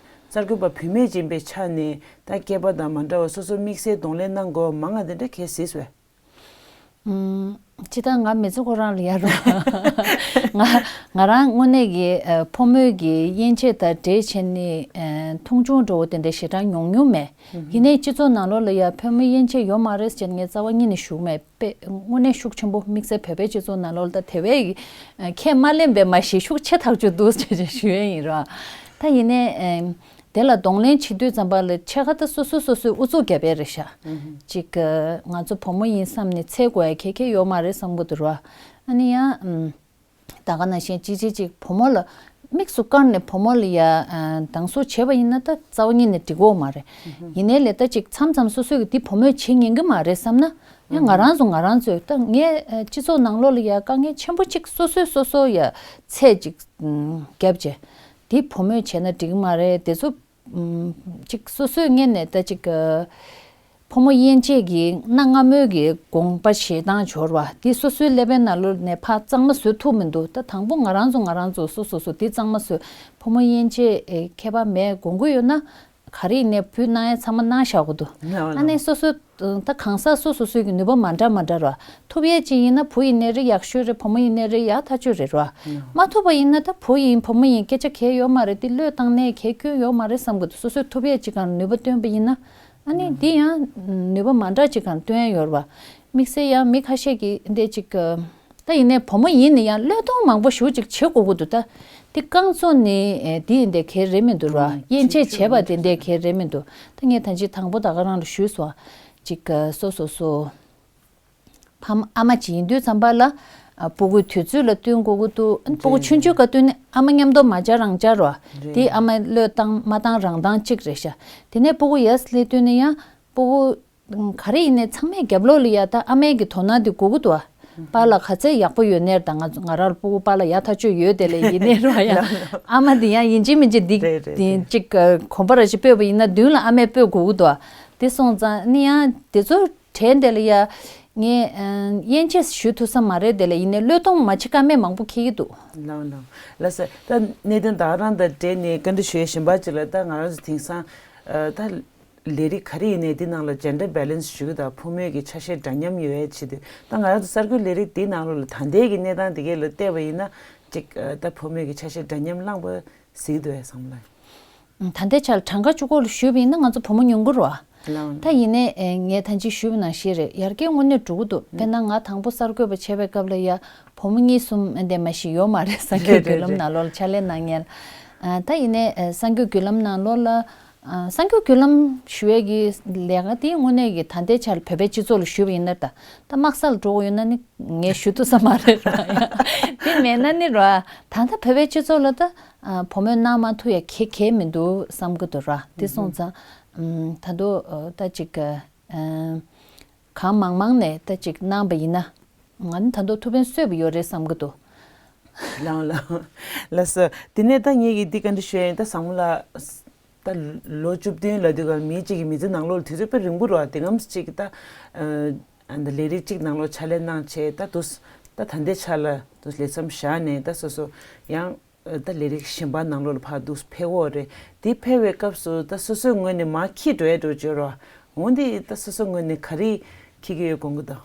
གསར་འགོད་པ་བུད་མེད་ཅིག་ཡིན་པའི་ཆ་ནས་ད་སྐྱེས་པ་དང་མ་འདྲ་བ་སོ་སོ་དམིགས་བསལ་གདོང་ལེན་གནང་དགོས་པ་མང་ང་དེ་འདྲ་གལ་སྲིད་སོས། ཨུམ། སྤྱིར་བཏང་ང་མི་ཚེ་ཁོ་རང་ལ་ཡ་རོ། ང་ང་རང་དངོས་གནས་ཀྱི་ཨ་ཕོ་མོའི་གི་དབྱེ་འབྱེད་དང་འབྲེལ་བྱས་ནས་ཨ་མཐོང་ཆུང་འགྲོ་བ་དེ་འདྲ་ཞེ་དྲག་མྱོང་མྱོང་མེད། ཡིན་ནའི་སྤྱི་ཚོགས་ནང་ལོགས་ལ་ཡ་ཕོ་མོ་དབྱེ་འབྱེད་ཡོད་མ་རེད་ཟེར་ངས་རྩ་བ་ཉིད་ནས་ཞུ་གི་མེད། དཔེ་དངོས་གནས་ཤུགས་ཆེན་པོ་དམིགས་བསལ་བོད་པའི་སྤྱི་ཚོགས་ནང་ལོགས་ལ་ད་དེ་བས་ཨ་ཁས་མ་ལེན་པའི་མ་གཞི་ཤུགས་ཆེ་ཐག་ཆོད་འདུག་ཅེས་ཞུ་ཡས་ཡིན་རོ། ད་ཡིན་ནའི་ཨ་དེ་ལ་གདོང་ལེན་བྱེད་དུས་ཙམ་པ་ལ་ཕྱེད་ཀ་ད་སོ་སོས་སོ་སོའི་ཨུ་ཚུགས་བརྒྱབ་པ་རེད་ཤག་ཅིག་ཨ་ང་ཚོ་བུ་མོ་ཡིན་བསམ་ནས་འཚེ་དགོས་ཡ་ག་ག་ཡོད་མ་རེད་བསམ་གི་འདུག་ར། ཨ་ནི་ཡང་ད་ག་ནང་བཞིན་ཅིག་ཅིག་ཅིག་བུ་མོ་ལ་དམིགས་སུ་བཀར་ནས་བུ་མོ་ལ་ཡ་ཨ་སྡང་ཟུག་བྱས་པ་ཡིན་ན་ད་རྩ་བ་ཉིད་ནས་འགྲིག་གི་ཡོད་མ་རེད། ཡིན་ནའི་ལས་ད་ཅིག་མཚམས་མཚམས་སོ་སོས་ཀྱི་འདི་བུ་མོས་བྱེད་ཉན་གི་མ་རེད་བསམ་ན། ཡང་ང་རང་ཚོ་ང་རང་ཚོས་ད་ངས་ཨ་སྤྱི་ཚོགས་ནང་ལོགས་ལ་ཡ་དཀའ་ངལ་ཆེན་པོ་ཅིག་སོ་སོས་སོ་སོ་ཡ་ཚད་ཅིག་ཨ་བརྒྱབ་བྱས། འདི་བུ་མོས་བྱས་ན་འགྲིག་གི་མ་རེད། དེ་ཚོ་ཨུམ། ཅིག་སོ་སོའི་ངོས་ནས་ད་ཅིག་ཨ་ཕོ་མོ་དབྱེ་འབྱེད་ཀྱི་གནའ་སྔ་མོའི་གི་དགོངས་པ་བཞེས་སྟངས་འབྱོར་བ་འདི་སོ་སོའི་ཀླད་པའི་ནང་ལོགས་ནས་ཕར་གཙང་མ་བཟོ་ཐུབ་མི་འདུག་ད་དང་པོ་ང་རང་ཚོ་ང་རང་ཚོ་སོ་སོ་སོ་འདི་གཙང་མ་བཟོས། ཕོ་མོ་དབྱེ་འབྱེད་ཨེ་ཁྱད་པར་མེད་དགོངས་ཀྱི་ཡོད་ན། ག་རེ་ཡིན་ནའི་བུས་གནང་ཡ་ཚང་མ་གནང་བཞག་གི་འདུག་ཨ་ནི་སོ་སོ་ད་གང་ཟག་སོ་སོ་སོའི་གི་ནུས་པ་མ་འདྲ་མ་འདྲ་ར། ཐུབ་ཡས་ཅིག་ཡིན་ན་བུ་ཡིན་ནའི་རེད་ཡག་ཤོས་རེད། བུ་མོ་ཡིན་ནའི་རེད་ཡག་ཐག་ཆོད་རེད་ར། མ་ཐུབ་པ་ཡིན་ན་ད་བུ་ཡིན་བུ་མོ་ཡིན་སྐད་ཆ་གལ་ཡོད་མ་རེད། དེ་བློས་བཏང་ནའི་གལ་སྐྱོན་ཡོད་མ་རེད་བསམ་གི་འདུག་སོ་སོས་ཐུབ་ཡས་ཅིག་གང་ནུས་པ་བཏོན་པ་ཡིན་ན། ཨ་ནི་འདི་ཡང་ནུས་པ་མ་འདྲ་ཅིག་གང་བཏོན་ཡས་ཡོད་ར་བ། དམིགས་བསལ་ཡང་མི་ཁ་ཤས་ཀྱིས་འདི་ཅིག་ད་ཡིན་ནའི་བུ་མོ་ཡིན་ན་ཡང་བློས་གཏོང་མང་པོ་ཞེ་པོ་ཅིག་བྱེད་དགོས་ཀྱི་འདུག་ད་དེ་རྐང་བཙུགས་ནས་ཨེ་དེ་ཡིན་དེ་གལ་རེད་མི་འདུག་ར། དབྱེ་འབྱེད་བྱས་པ་དེ་འདྲའི་གལ་རེད་མི་འདུག་ད་ངས་ད་ཅི་དང་པོ་ད་ག་རང་ལ་ཞུས་སོང་། ཅིག་སོ་སོ་སོ་ཕ་མ་ཨ་མ་ཅིག་ཡིན་དུས་ཙམ་པ་ལ་ཨ་སྤུ་གུའི་དུས་ཚོད་ལ་བསྟུན་དགོས་ཀྱི་འདུག་སྤུ་གུ་ཆུང་ཆུང་སྐབས་བསྟུན་ནས་ཨ་མ་མཉམ་དུ་མ་བཅར་རང་བཅར་རོ། དེ་ཨ་མ་བློས་བཏང་མ་བཏང་རང་བཏང་གཅིག་རེད་ཤག་དེ་ནས་སྤུ་གུ་ཡར་སླེབས་དུས་ནས་ཡང་སྤུ་གུ་ག་རེ་ཡིན་ནའི་ཚང་མས་རྒྱབ་ལོགས་ལ་ཡ་ད་ཨ་མའི་གི་དོ་སྣང་དེ་དགོས་ཀྱི་འདུག་ཨ། པཱ་ལགས་ག་ཚད་ཡག་པོ་ཡོད་ནའི་ད་ང་ང་རང་ལ་སྤུ་གུ་པཱ་ལགས་ཡག་ཐག་ཆོད་ཡོད་དེ་ལས་ཡིན་ནའི་རོ་ཡ། ཨ་མ་དེ་ཡང་ཡིན་གཅིག་མིན་གཅིག་འདི་རེད་རེད་དེ་རེད། གཅིག་གོམ་པ་ར་ཞིག་སྤོས་པ་ཡིན་ན་མདུན་ལ་ཨ་མས་སྤོས་དགོས་ཀྱི་འདུག་ཨ། དེ་སོང་ཙང་ནི་ཡང་དེ་ཚོ་གྲས་འདི་ལ་ཡ་ངས་དབྱེ་འབྱེད་ཞུ་ཐུབ་ས་མ་རེད་དེ་ལས་ཡིན་ནའི་བློས་གཏོང་མ་བྱེད་ཀ་མེད་མང་པོ་འཁེལ་གྱི་འདུག་ལགས་ལགས། ལགས་སོ། ད་གནད་དོན་ད་རང་དང་འབྲེལ་ནས་བཀའ་འདྲི་ཞུ་ཡས་གཞན་པ་ཅིག་ལ། ད་ང་རང་ཚོ་དེང་སང་ད། ལས་རིགས་ག་རེ་ཡིན་ནའི་འདི་ནང་ལ་gender balance ཞུ་གི་དང་ཕོ་མོའི་གི་ཆ་ཤས་འདྲ་མཉམ་ཡོད་ཡ་ཆེད་དུ། ད་ང་རང་ཚོ་གསར་འགོད་ལས་རིགས་འདི་ནང་ལོགས་ལ་ད་ལྟའི་གི་གནས་སྟངས་འདི་གས་ལ་བལྟས་པ་ཡིན་ན་ཅིག་ད་ཕོ་མོའི་གི་ཆ་ཤས་འདྲ་མཉམ་བླངས་པ་གཟིགས་འདུག་ཡ་བསམ་ལ། ད་ལྟའི་ཆར་གྲངས་ཀ་གཅིག་པོ་ལ་ཞུས་པ་ཡིན་ན་ང་ཚོ་བུ་མོ་ཉུང་གི་རེད་བ། ལའང་། ད་ཡིན་ནའི་ངས་ད་ཅི་ཞུས་པ་ནང་བཞིན་རེད། ཡར་རྒྱས་དངོས་གནས་འགྲོ་གི་འདུག་དཔེར་ན་ང་དང་པོ་གསར་འགོད་པ་བྱས་པའི་སྐབས་ལ་ཡ་བུ་མོ་གཉིས་གསུམ་འདི་མ་ཞིག་ཡོད་མ་རེད། གསར་འགོད་བརྒྱུད་ལམ་ནང་ལོགས་ལ་ཕྱག་ལས་གནང་མཁན། ད་ཡིན་ནའི་གསར་འགོད་བརྒྱུད་ལམ་ནང་ལོགས་ལ། ཨ། གསར་འགྱུར་བརྒྱུད་ལམ་ཞུ་ཡས་ཀྱི་ལས་ཀ་དེ་དངོས་གནས་ཀྱི་ད་ལྟའི་ཆར་བོད་པའི་སྤྱི་ཚོགས་ལ་ཞུས་པ་ཡིན་ན། ད་ད་དམག་སར་འགྲོ་དགོས་ཡོད་ན་ནི་ངས་ཞུ་ཐུབ་ས་མ་རེད་ར། དེ་མེད་ན་ནི་ར། ད་ལྟ་བོད་པའི་སྤྱི་ཚོགས་ལ་ད་ཨ་བུ་མོས་གནང་མ་ཐུབ་ཡ་ག་ག་མི་འདུག་བསམ་གྱི་འདུག་ར། དེ་སོང་ཙང་ཨམ་ད་དུང་ཨ་ད་ཅིག་ཨ་གང་མང་མང་ནས་ད་ཅིག་གནང་པ་ཡིན་ན། ང་ནི་ད་དུང་ཐུགས་ཕན་གསོས་པ་ཡོད་རེད་བསམ་གྱི་འདུག་ལགས་ལགས། ལགས་སོ། དེ་ནས་ད་ངེད་ཀྱིས་འདི་བཀའ་འདྲི་ཞུ་ཡ་ཡིན། ད་བཟང་མོ་ལགས། ད་ལོ་བཅུ་བདུན་ལབ་དུས་ཀ་མི་གཅིག་གི་མི་ཚེ་ནང་ལོགས་ལ་དུས་ཚོད་དཔེ་རིང་པོ་རེད་བ། དེ་ངམ་གཅིག་ད་ཨ་ད་ལས་རིགས་གཅིག་ནང་ལོགས་ཕྱག་ལས་གནང་བྱས། ད་དུས་ད་ད་ལྟའི་ཆ་ལ་དུས་ལས་མཚམས་བཞག་ནས་ད་སོ་སོ་ཡང་ད་ལས་རིགས་གཞན་པ་ནང་ལོགས་ལ་ཕར་འདུག་ཕེབས་འོ་རེད། དེ་ཕེབས་པའི་སྐབས་སུ་ད་སོ་སོའི་ངོས་ནས་མར་འཁྱེར་འགྲོ་ཡ་འགྲོ་བརྗོད་རོགས། འོ་འདི་ད་སོ་སོའི་ངོས་ནས་ག་རེ་འཁྱེར་གྱི་ཡོད་དགོངས་ཀྱི་འདུག་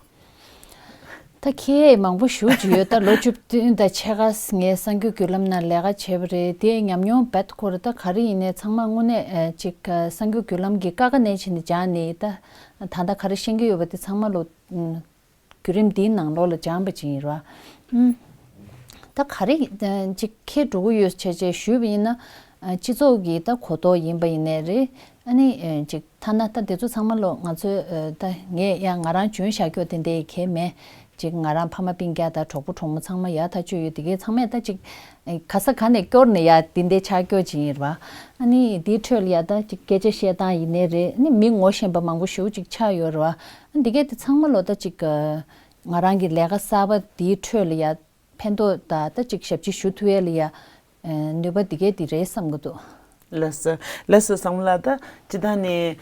ད་ཁྱེད་མང་པོ་ཞུ་རྒྱུ་ཡོད། ད་ལོ་བཅུ་བདུན་དང་ཕྱེད་ཀ་ངས་གསར་འགྱུར་བརྒྱུད་ལམ་ནང་ལས་ཀ་བྱས་པ་རེད། དེའི་ཉམས་མྱོང་རྦད་ཁོ་ར་ད་ག་རེ་ཡིན་ནའི་ཚང་མ་དངོས་གནས་ཅིག་གསར་འགྱུར་བརྒྱུད་ལམ་གྱི་ཀ་ཁ་ནས་བྱས་ནས་སྦྱངས་ནས་ད་ད་ལྟ་ག་རེ་ཤེས་ཀྱི་ཡོད་པ་དེ་ཚང་མ་ལོ་བརྒྱུད་རིམ་འདིའི་ནང་ལོགས་ལ་སྦྱངས་པ་ཅིག་ཡིན་ར། ད་ག་རེ་ཅིག་ཁྱེད་འགྲོ་གི་ཡོད་བྱས་བྱས་ཞུས་པ་ཡིན་ན། ཨ་སྤྱི་ཚོགས་ཀྱི་ད་གོ་རྟོགས་ཡིན་པ་ཡིན་ནའི་རེད། ཨ་ནི་ཨ་ཅིག་ཐ་ན་ད་དེ་ཚོ་ཚང་མ་ལོ་ང་ཚོས་ཨ་ད་ངས་ཡང་ང་རང་འཇོན་བཞག་རྒྱུ་དེ་འདྲའི་གལ་མེད། ཅིག་ང་རང་ཕ་མ་སྤུན་ཀྱག་དང་གྲོགས་པོ་གྲོགས་མོ་ཚང་མ་ཡག་ཐག་ཆོད་ཡོད། དེ་གའི་ཚང་མས་ད་ཅིག་ཨ་ག་ས་ག་ནས་སྐྱོར་ནས་ཡ་དེ་འདྲའི་ཆགས་རྒྱུ་ཅིག་ཡིན་རེད་བ། ཨ་ནི་དེའི་ཁྲོད་ལ་ཡ་ད་ཅིག་སྐད་ཆ་བཤད་སྟངས་ཡིན་ནའི་རེད། ཨ་ནི་མི་ངོ་ཤེས་པ་མང་པོ་ཞེ་པོ་ཅིག་ཆགས་ཡོད་རེད་བ། ཨ་ནི་དེ་གའི་དེ་ཚང་མ་ལོ་ད་ཅིག་ཨ་ང་རང་གི་ལས་ཀ་གསར་པ་དེའི་ཁྲོད་ལ་ཡ་ཕན་ཐོགས་དང་ད་ཅིག་ཞབས་ཕྱི་ཞུ་ཐུབ་ཡས་ལ་ཡ་ཨ་ནུས་པ་འདི་གས་འདི་རེད་བསམ་གྱི་འདུག། ལགས་སོ། ལགས་སོ་བསམ་ལ་ད་སྤྱི་བཏང་ནས་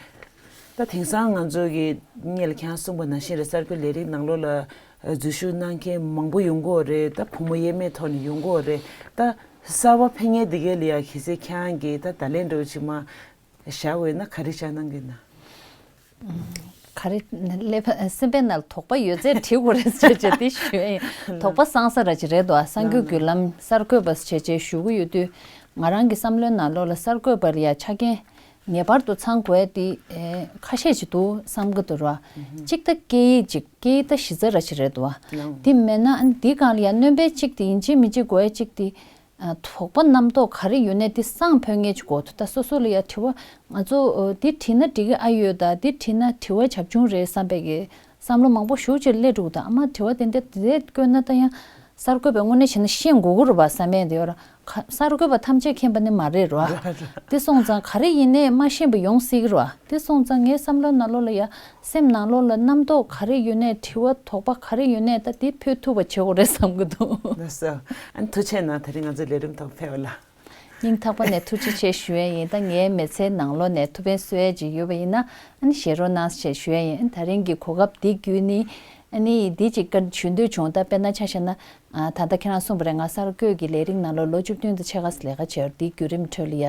ད་དེང་སང་ང་ཚོ་གི་སྔོན་ལ་ཁྱེད་རང་གསུངས་པ་ནང་བཞིན་རེད། གསར་འགོད་ལས་རིགས་ནང་ལོགས་ལ་འཛུལ་ཞུགས་གནང་མཁན་མང་པོ་ཡོང་གི་ཡོད་རེད། ད་བུ་མོ་དབྱེར་མེད་ཐོག་ནས་ཡོང་གི་ཡོད་རེད། ད་གསར་པ་ཕེབས་མཁན་འདི་གས་ལ་ཡ་གལ་སྲིད་ཁྱེད་རང་གིས་ད་བརྡ་ལན་འདྲ་བོ་ཅིག་མ་བཞག་འོས་ན་ག་རེ་བཞག་གནང་གི་ཡིན་ན། ག་རེ་ཀླད་པ་སེམས་པའི་ནང་ལ་དོགས་པ་ཡོད་ཚད་བྲིས་དགོས་རེད་ཟེར་བྱས་དེ་ཞུ་ཡ་ཡིན། དོགས་པ་སངས་ས་ར་ཅིག་རེད་དོ། གསར་འགོད་བརྒྱུད་ལམ་གསར་འགོད་པ་བྱས་བྱས་ཞུ་གི་ཡོད་དུས་ང་རང་གི་བསམ་བློའི་ནང་ལོགས་ལ་གསར་འགོད་པ་ལ་ཡ་ཆ་རྐྱེན་ངེས་པར་དུ་ཚང་དགོས་ཡ་དེ་ཨེ་ཁ་ཤས་ཅིག་འདུག་བསམ་གི་འདུག་ར། གཅིག་ད་སྐད་ཡིག་ཅིག་སྐད་ཡིག་ད་གཞི་རྩ་ར་ཅིག་རེད་དོ། དེ་མེད་ན་ཨ་ནི་འདི་སྒང་ལ་ཡ་སྣོན་པ་གཅིག་དེ་ཡིན་གཅིག་མིན་གཅིག་དགོས་ཡ་གཅིག་དེ། ཨ་དོགས་པ་རྣམ་རྟོག་ག་རེ་ཡོད་ནའི་དེ་སངས་ཕོད་མཁན་ཅིག་དགོས་འདུག། ད་སོ་སོ་ལ་ཡ་དྲི་བ་ང་ཚོ་ཨོ་འདི་དྲིས་ན་འགྲིག་གི་ཨ་ཡོད་ད། འདི་དྲིས་ན་དྲི་བ་བྱབ་ཆུང་རེད་བསམ་པའི་གི་བསམ་བློ་མང་པོ་ཞེ་པོ་ཅིག་སླེབས་འགྲོ་གི་འདུག། ཨ་མ་དྲི་བ་དེ་འདྲ་དེ་བཀོད་ན་ད་ཡང་གསར་འགོད་པས་དངོས་གནས་བྱས་ན་ཤེས་དགོས་ཀྱི་རེད་པ་བསམ་ཡས་དེ་ཡོད་ར། ག་གསར་འགོད་པ་ཐམས་ཅད་མཁྱེན་པ་ནི་མ་རེད་ར། དེ་སོང་ཙང་ག་རེ་ཡིན་ནའི་མ་ཤེས་པ་ཡོང་སྲིད་ཀྱི་རེད་པ། དེ་སོང་ཙང་ངའི་བསམ་བློའི་ནང་ལོགས་ལ་ཡ་སེམས་ནང་ལོགས་ལ་རྣམ་རྟོག་ག་རེ་ཡོད་ནའི་དྲི་བ་དོགས་པ་ག་རེ་ཡོད་ནའི་ད་དེ་ཕུད་ཐུབ་པ་བྱེད་དགོས་རེད་བསམ་གྱི་འདུག། ལགས་སོ། ཨ་ནི་ཐུགས་རྗེ་གནང་། དེ་རིང་ང་ཚོའི་ལས་རིམ་ཐོག་ཕེབས་པ་ལ། སྙིང་ཐག་པ་ནས་ཐུགས་རྗེ་ཆེ་ཞུ་ཡས་ཡིན། ད་ངའི་མི་ཚེའི་ནང་ལོགས་ནས་ཐུགས་ཕན་གསོས་ཡས་ཅིག་ཡོད་པ་ཡིན་ན་ཨ་ནི་བཞེས་རོགས་གནང་ཞེས་ཞུ་ཡས་ཡིན། ཨ་ནི་ད་རིང་གི་གོ་སྐབས་འདི་བརྒྱུད་ནས་ཨ་ནི་འདི་ཅིག་བཀའ་ཞུ་འདོད་བྱུང་། ད་དཔེར་ན་ཆ་བཞག་ན་ཨ་ད་ལྟ་ཁྱེད་རང་གསུངས་པ་རེད། ང་གསར་འགོད་ཀྱི་ལས་རིགས་ནང་ལོགས་ལོ་བཅུ་བདུན་དང་ཕྱེད་ཀ་ལས་ཀ་བྱས་ཡོད། འདིའི་བརྒྱུད་རིམ་ཁྲོད་ལ་ཡ་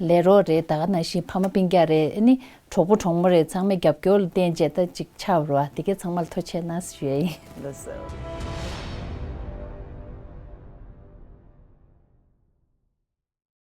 ལས་རོགས་རེད། ད་ག་ནང་བཞིན་ཕ་མ་སྤུན་ཀྱག་རེད། ཨ་ནི་གྲོགས་པོ་གྲོགས་མོ་རེད། ཚང་མས་རྒྱབ་སྐྱོར་ལ་བརྟེན་བྱས་ད་ཅིག་ཆགས་པ་རེད་པ། དེ་གས་ཚང་མ་ལ་ཐུགས་རྗེ་གནང་ཞུ་ཡས་ཡིན། ལགས་སོ།